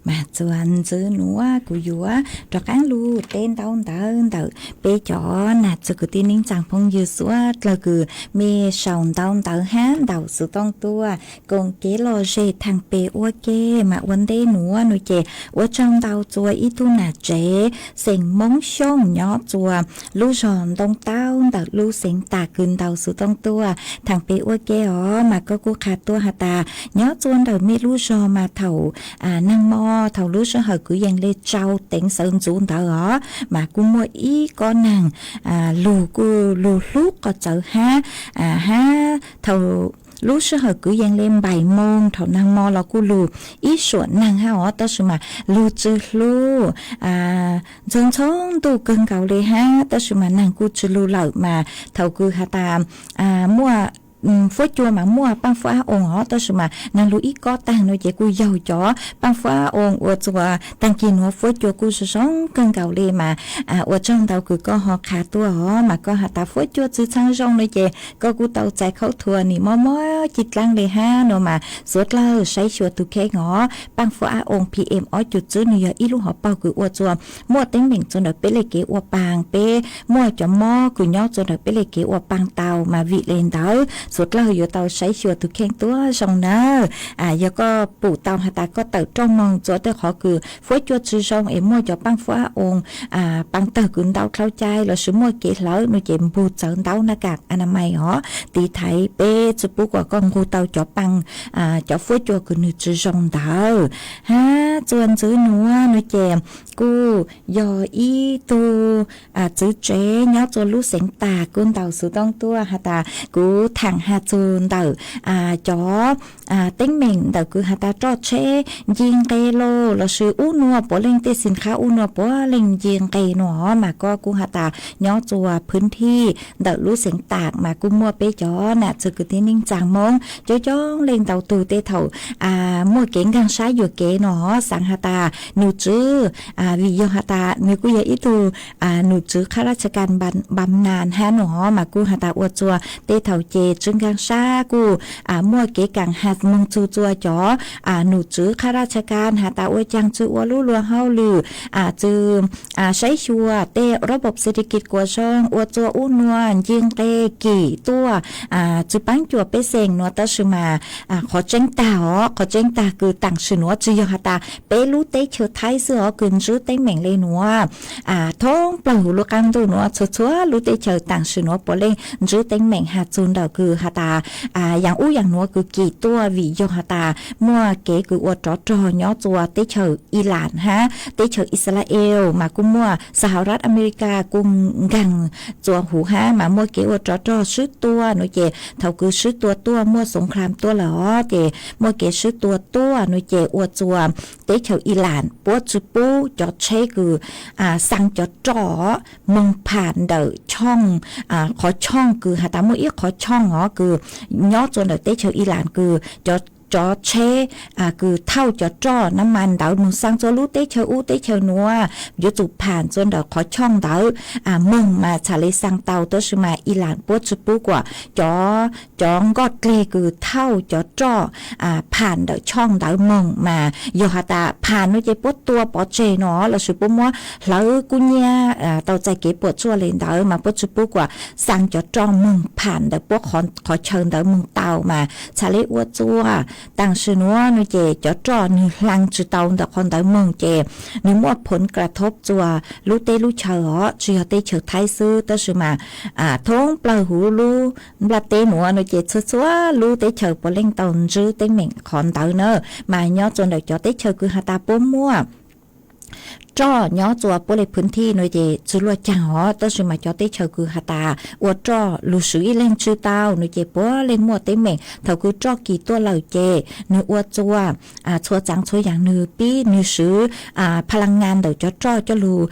Mas txuas ntxiv nuav kuv yuav rov qaab lug teb ntaub ntawv ntawm peb cov nam txiv kwv tij neej tsaa phooj ywg suav dlawg kws mej sau ntaub ntawv hab ntaus xuv tooj tuaj koom kev lom zem thaam pem ua ke. Mas ua ntej nuav nuav ces ua tsaug ntau txuas ib tug nam tsev xeem Moob Xyooj nyob txuas lub zog Ntoo Taub ntawm lub xeev Tas kws ntaus xuv tooj tuaj thaam pem ua ke os. Mas koj kuj qha tuaj has tas nyob txuas ntawm mej lub zog mas thaum naag mo, thaum lub sij hawm kwv yees le tsau teev xawv ntxuv ntawd os, mas kuj muaj ib kob naag lug kuj lug hlub qhov txawv hab, hab thaum lub sij hawm kwv yees le npaim moo thaum naag mo los kuj lug ib suam naag hab os, tab sis mas lug tsi hlub, ntxhoo ntxhoo ntuj kawg nkaus le hab, tab sis mas naag kuj tsi lug lawm. Mas thaum kws has tas muaj fuab cua mas muaj paaj fuab ab oo os, tab sis mas naag lug ib kob taag nuav ces kuj yaug cov paaj fuab ab oo ua txuas taag kis nuav fuab cua kuj zoo zoo kawg nkaus le. Mas ua tsaug ntau kws koj ho qha tuaj os, mas koj has tas fuab cua tsi txheeb zoo nuav ces koj kuj tau txais khaub thuas nim mob mob cig dlaab le hab nuav. Mas suav dlawg saib xyuas tug kheej os, paaj fuab ab oo P M ob cum tswb nwg yog ib lub hauv paug kws ua txuas muaj teeb meem txuas ntawm peb le kev ua paag, peb muaj cov mob kws nyob txuas ntawm peb le kev ua paag tau. Mas vim le ntawd suav dlawg yuav tau saib xyuas tug kheej tuab zoo nawb. Yog koj pum tau has tas koj tawm rooj moog txuas tej qhov kws fuab cua tsi zoo es muaj cov paaj fuab ab oo, paag tawg kws ntau dlhau cai lossis muaj kev hlawv nuav ces npug txawv ntaub naj kam a na mais os, tiv thaiv peb tsi pub kuas koj nqug tau cov paaj, cov fuab cua kws nwg tsi zoo ntawd. Hab txuas ntxiv nuav nuav ces kuj yog ib tug txiv tsev nyob txuas lub xeev Tas kuj ntaus xuv tooj tuaj has tas kuv thaam has txug ntawm cov teeb meem ntawm kws has tas roj tsheb nce nqe los lossis ub nua puav leej tej xim qhab ub nua puav leej nce nqe nuav os, mas koj kuj has tas nyob txuas phwv thij ntawm lub xeev Tas mas kuj muaj peb cov nam txiv kwv tij neej tsaa Moob coob coob leej ntau tug tej thaum muaj kev nkaag sab yuam kev nuav os, xaav has tas num tswv, vim yog has tas nwg kuj yog ib tug num tswv khab laj tsa kas npam nas hab nuav os, mas kuj has tas ua txuas tej thaum ces tswv nkaag sab kuj muaj kev kaam has moog txug txuas cov num tswv khab laj tsa kas has tas ua caag tsi ua lub luag hauj lwm, tsi saib xyuas tej rab pom xes di kis kuas zoo ua txuas ub nua nce nqe kim tuaj, tsi paab cuam pej xeem nuav, tab sis mas qhov tseeb tag os, qhov tseeb tag kws taam sim nuav tsi yog has tas peb lub teb chaws Thaib xwb os kws ntsib teeb meem le nuav. Thoob plawg huv lub qaab ntuj nuav txhua txhua lub teb chaws taam sim nuav puav leej ntsib teeb meem has txug ntawm kws has tas yaam ub yaam nuav kws kim tuaj vim yog has tas muaj kev kws ua rov rog nyob txuas teb chaws Iran hab teb chaws Israel, mas kuj muaj Saharat America kuj nkaag txuas huv hab mas muaj kev ua rov rog swb tua nuav ces thaum kws swb tua tuaj muaj xoov khlam tuaj lawm os ces muaj kev swb tua tuaj nuav ces ua txuas teb chaws Iran puab tsi pub cov tsheb kws xaa cov roj moog pham ntawm chooj, qhov chooj kws has tas muaj ib qhov chooj os kws nyob txuas ntawm teb chaws Iran kws cov cov tsheb kws thauj cov roj nab mas ntawd moog xaa txua lub teb chaws ub teb chaws nuav, yuav tsum pham txua ntawm qhov choj ntawd moog mas txhad le xaa tau, tab sis mas Iran puab tsi pub kuas cov, cov nkoj dleg kws thauj cov roj pham ntawm choj ntawd moog mas yog has tas pham no ces puab tua pov tseg no lossis puab muab hlawv kub nyiab tau txais kev puam tsuaj le ntawd mas puab tsi pub kuas xaa cov roj moog pham ntawm puab qhov chaw ntawd moog tau mas txhad le ua txua. Taam sim nuav no ces cov roj nwg hlaa tsi tau ntawm qhov ntawd moog ces nwg muaj phoov kra thoob txua lub teb lub chaw os, tsi yog teb chaws Thaib xwb tab sis mas thoob plawg huv lub nplaj teb nuav no ces txhua txhua lub teb chaws puav leej tau ntsib teeb meem qhov ntawd na. Mas nyob txua ntawm cov teb chaws kws has tas puab muaj roj nyob txua puab le phwv thij no ces tsi luaj caag os, tab sis mas cov teb chaws kws has tas ua roj lug swv ib leeg tsi tau no ces puav leej muaj teeb meem. Thaum kws roj kis tuaj lawm ces nwg ua txua txhua tsav txhua yaam, nwg pib nwg swv pha la ngaa ntawm cov roj coj lug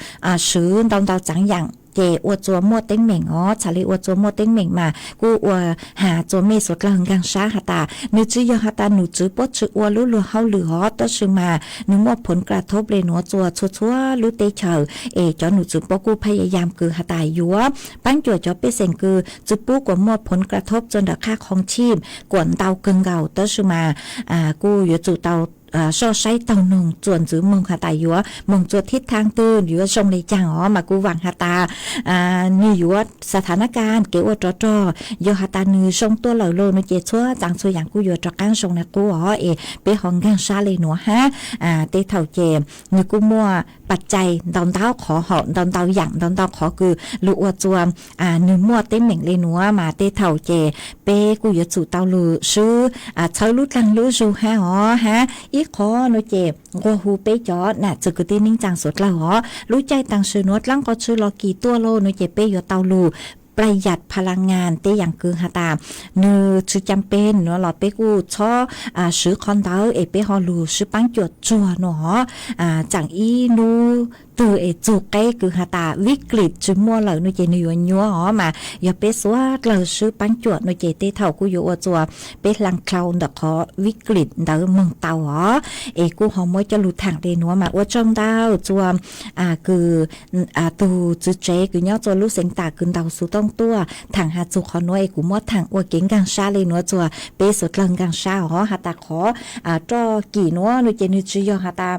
swv ntau ntau tsav yaam ces ua txua muaj teeb meem os, txhad le ua txua muaj teeb meem mas kuj ua has txua mej suav dlawg nkaag sab has tas nwg tsi yog has tas num tswv puab tsi ua lub luag hauj lwm os, tab sis mas nwg muaj phoov kra thoob le nuav txua txhua txhua lub teb chaws es cov num tswv puab kuj phaj ya yam kws has tas yuav paab cuam cov pej xeem kws tsi pub kuas muaj phoov kra thoob txua ntawm qhab qhoo chij kuas ntau kawg nkaus, tab sis mas kuj yuav tsum tau soj saib taug noog txuas ntxiv moog has tas yuav moog txua thib thaab twg yuav zoo le caag os, mas kuj vaam has tas nwg yuav xav thav nab ka kev ua rov rog, yog has tas nwg zoo tuaj lawm lauj no ces txhua tsav txhua yaam kuj yuav rov qaab zoo le qub os, es peb ho nkaag sab le nuav hab. Tej thaum ces nwg kuj muaj pas cai ntau ntau qhov hom ntau ntau yaam ntau ntau qhov kws lug ua txua nwg muaj teeb meem le nuav mas tej thaum ces peb kuj yuav tsum tau lug swb txhawb lub dlaag lub zug hab os hab. Ib qhov no ces nqua hu peb cov nam txwv kwv tij neej tsaa suav dlawg os, lub caij taam sim nuav dlaab qhov tshwj los kis tuaj lauj no ces peb yuav tau lug plaj yam pha la ngaa tej yaam kws has tas nwg tsi cam peg nuav los peb kuj txhob swv qhov ntawd es peb ho lug swb paab cuam tsuag no os. Tsaam ib nub twg es txug qeb kws has tas vij klim tsi muaj lawm no ces nwg yuav nyuab os, mas yog peb suav dlawg swb paab cuam no ces tej thaum kuj yuav ua txua peb hlaa dlhau ntawm qhov vij klim ntawd moog tau os. Es kuj ho muab coj lug thaam le nuav mas ua tsaug ntau txua kws tug txwv tsev kws nyob txua lub xeev tam kws ntaus xuv tooj tuaj thaam has txug qhov nuav es kuv muab thaam ua kev nkaag sab le nuav txua peb suav dlawg nkaag sab os. Has tas qhov roj kim nuav no ces nwg tsi yog has tas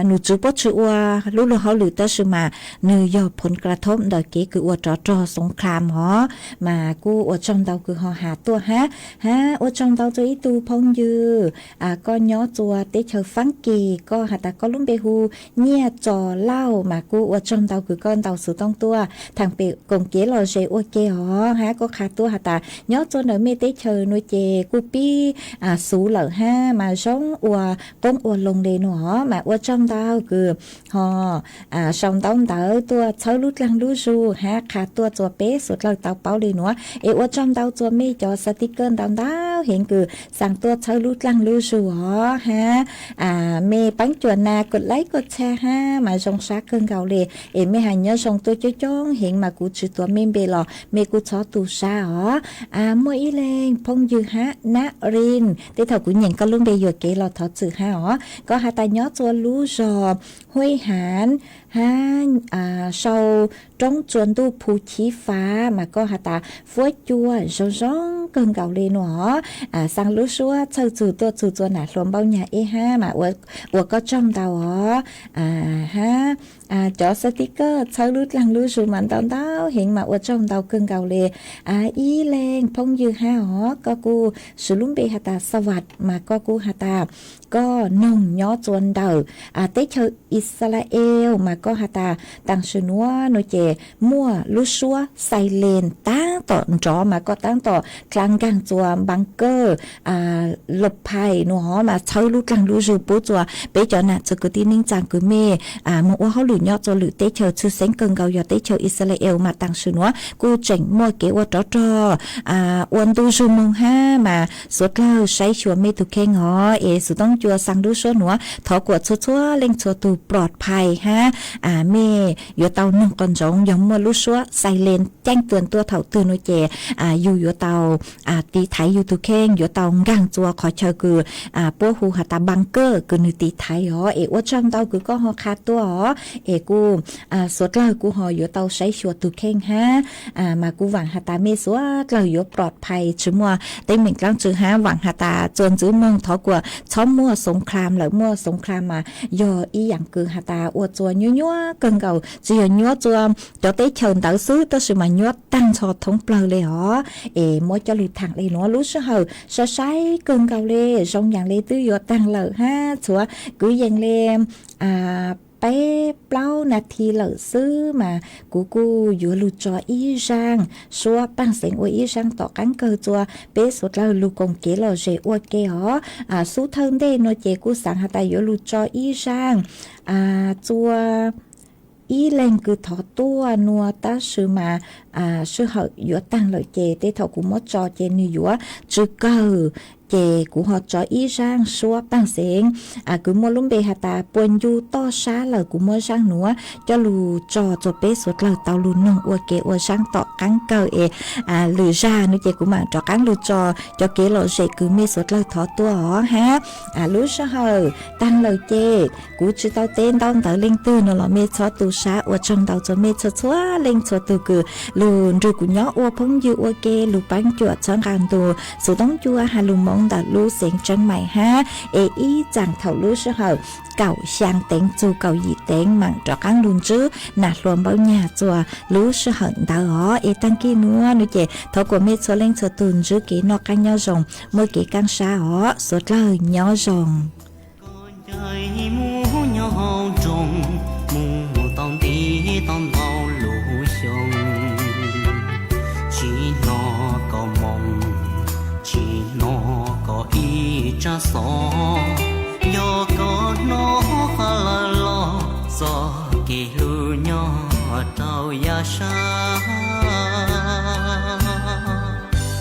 num tswv puab tsi ua lub luag hauj lwm tab sis mas nwg yog phoov kra thoob ntawm kev kws ua rov rog xoov khlaam os. Mas kuj ua tsaug ntau kws ho has tuaj hab. Hab ua tsaug ntau txua ib tug phooj ywg koj nyob txua teb chaws Faab Kis, koj has tas koj lub npe hu Nyiaj Tso Lauj, mas kuj ua tsaug ntau kws koj ntaus xuv tooj tuaj thaam pem koom kev lom zem ua ke os. Hab koj qha tuaj has tas nyob txua ntawm mej teb chaws nuav ces kuj pib xuv lawm hab mas zoo ua qoob ua loo le nuav os. Mas ua tsaug ntau kws ho sau ntaub ntawv tuaj txhawb lub dlaag lub zug hab qha tuaj txua peb suav dlawg tau paub le nuav. Es ua tsaug ntau txua mej cov xa ti kawj ntau ntau heev kws xaa tuaj txhawb lub dlaag lub zug os hab. Mej paab cuam nas koj laib koj txha hab mas zoo sab kawg nkaus le. Es mej has nyob zoo tuaj coob coob heev mas kuv tsi tuav mej npe los mej kuj txhob tu sab os. Muaj ib leeg phooj ywg hab Nab Rin, tej thaum kuv nyeem koj lub npe yuam kev los thov txim hab os. Koj has tas nyob txua lub zog Huaib Haav hab sau roob tsua ntuj Phu Chiv Fav mas koj has tas fuab cua zoo zoo kawg nkaus le nuav os. Xaa lub suab txhawj txug tuaj txug txua nam hluas npauj nyag eb hab mas ua koj tsaug ntau os. Hab cov xa ti kawj txhawb lub dlaag lub zug mas ntau ntau heev mas ua tsaug ntau kawg nkaus le. Ib leeg phooj ywg hab os, koj kuj swv lub npe has tas Xa Vam mas koj kuj has tas koj noog nyob txua ntawm teb chaws Yixalayees mas koj has tas taam sim nuav nuav ces muaj lub suab xais lees taab tom nrov mas koj taab tom dlaa nkaag txua npaab kawj lub phais nuav mas txhawb lub dlaag lub zug pub txua peb cov nam txwv kwv tij neej tsaa kws mej moog ua hauj lwm nyob txua lwm teb chaws, tshwj xeeb kawg nkaus yog teb chaws Yixalayees mas taam sim nuav kuj tseem muaj kev ua rov rog ua ntu zug moog hab mas suav dlawg saib xyuas mej tug kheej os. Es xuv tooj cua xaa lub suab nuav thov kuas txhua txhua leej txhua tug ploj phais hab mej yuav tau noog qos ntsoov yog muaj lub suab xais lees ceeb tuam tuaj thaum twg nuav ces yug yuav tau tiv thaiv yus tus kheej, yuav tau nkaag txua qhov chaw kws puab hu has tas npaa kawj kws nwg tiv thaiv os. Es ua tsaug ntau kws koj ho qha tuaj os. Es kuv suav dlawg kuv ho yuav tau saib xyuas tus kheej hab, mas kuv vaam has tas mej suav dlawg yuav ploj phais tsi muaj teeb meem dlaab tsi hab. Vaam has tas txuas ntxiv moog thov kuas txhob muaj xoov kha lawm, muaj xoov kha mas yog ib yaam kws has tas ua txua nyuab nyuab kawg nkaus, tsi yog nyuab txua cov teb chaws ntawd xwb tab sis mas nyuab taag nrho thoob plawg le os. Es muab coj lug thaam le nuav lub sij hawm sai sai kawg nkaus le, zoo yaam le twb yuav taag lawm hab txhua kwv yees le peb plaub nas this lawm xwb mas kuv kuj yuav lug tso ib zaaj suab paaj xeev ua ib zaaj tom qaab kawg txua peb suav dlawg lug koom kev lom zem ua ke os. Xub thawj ntej nuav ces kuv xaav has tas yuav lug tso ib zaaj txua ib leeg kws thov tuaj nuav tab sis mas sij hawm yuav taag lawm ces tej thaum kuv muab tso ces nwg yuav tsi kawg, ces kuv ho tso ib zaaj suab paaj xeev kws muaj lub npe has tas puas ncu toj sab lawm, kuv muab zaaj nuav coj lug tso txua peb suav dlawg tau lug noog ua ke ua zaaj tom qaab kawg es lwm zag nuav ces kuv maam rov qaab lug tso cov kev lom zem kws mej suav dlawg thov tuaj os hab. Lub sij hawm taag lawm ces kuv tsi tau teb ntaub ntawv leej twg nuav los mej txhob tu sab, ua tsaug ntau txua mej txhua txhua leej txhua tug kws lug nrug kuv nyob ua phooj ywg ua ke, lug paab cuam txhawb nqaa ntu xuv toob cua has lug moov ntawm lub xeev Tseeb Maim hab. Es ib tsaam thaum lub sij hawm kaum xyaa teev txug kaum yim teev maam rov qaab lug ntsib nas hlua npaub nyag txua lub sij hawm ntawd os. Es taag kig nuav nuav ces thov kuas mej txhua leej txhua tug ntsib kev noj qaab nyob zoo, muaj kev kaaj sab os. Suav dlawg nyob zoo. Koj ncaim mus nyob hauv nroog, mus tau ntev tau ntau lub xyoo, tsis hnov koj moo, tsis hnov koj ib tsab xov. Yog koj hnov qab lawm los txoj kev hlub nyob rau yav sab.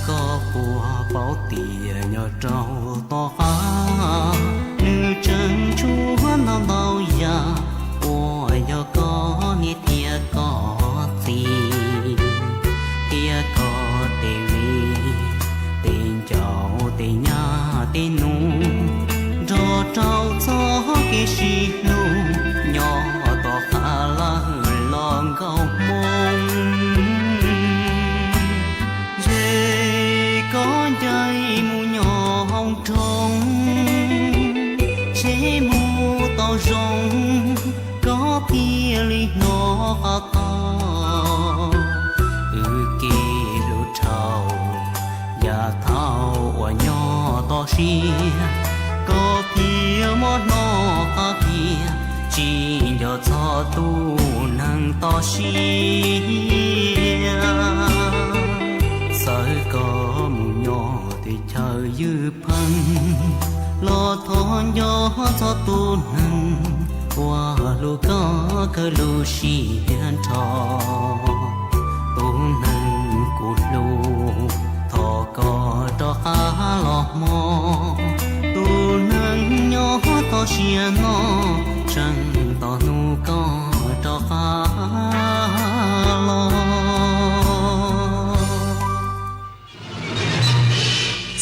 Koj puas paub tias nyob rau tom qab, nws tseem tshuav ntau ntau yam uas yog koj niam thiab koj txiv thiab koj tej viv, tej ncauj tej nyab tej nus, nrog rau txoj kev sib hlub nyob tom qab lawm los nkaus moo. Ntshe koj ncaim mus nyob hauv nroog, ntshe mus tau zoo, koj thiaj li hnov qab tau wb kev hlub dhau yav thaum uas nyob toj siab. Koj thiaj muab hnov qab tias tsis nco txog tus neeg toj siab. Txawm koj mus nyob teb chaws ywj pheej, los thov nco txog tus neeg uas hlub koj kawg lub siab nrho. Tus neeg kuv hlub, thov koj rov qab los hmo. Tus neeg nyob toj siab no, tseem tos nug koj rov qab los.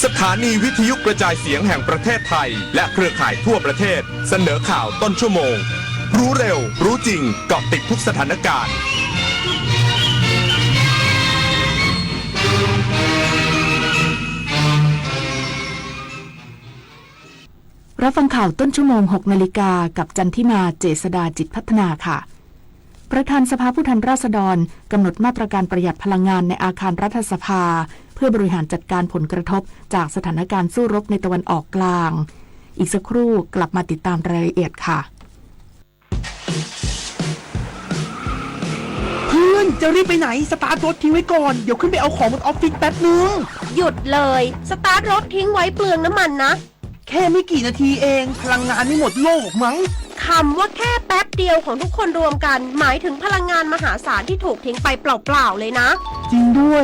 สถานีวิทยุกระจายเสียงแห่งประเทศไทยและเครือข่ายทั่วประเทศ เสนอข่าวต้นชั่วโมง รู้เร็ว รู้จริง เกาะติดทุกสถานการณ์ รับฟังข่าวต้นชั่วโมง หกนาฬิกา กับจันทิมา เจษฎาจิตพัฒนาค่ะ ประธานสภาผู้แทนราษฎรกำหนดมาตรการประหยัดพลังงานในอาคารรัฐสภา เพื่อบริหารจัดการผลกระทบจากสถานการณ์สู้รบในตะวันออกกลาง อีกสักครู่กลับมาติดตามรายละเอียดค่ะ เพื่อน จะรีบไปไหน สตาร์ทรถทิ้งไว้ก่อน เดี๋ยวขึ้นไปเอาของบนออฟฟิศแป๊บนึง หยุดเลย สตาร์ทรถทิ้งไว้เปลืองน้ำมันนะ แค่ไม่กี่นาทีเอง พลังงานไม่หมดโลกหรอกมั้ง คำว่าแค่แป๊บเดียวของทุกคนรวมกัน หมายถึงพลังงานมหาศาลที่ถูกทิ้งไปเปล่าๆเลยนะ จริงด้วย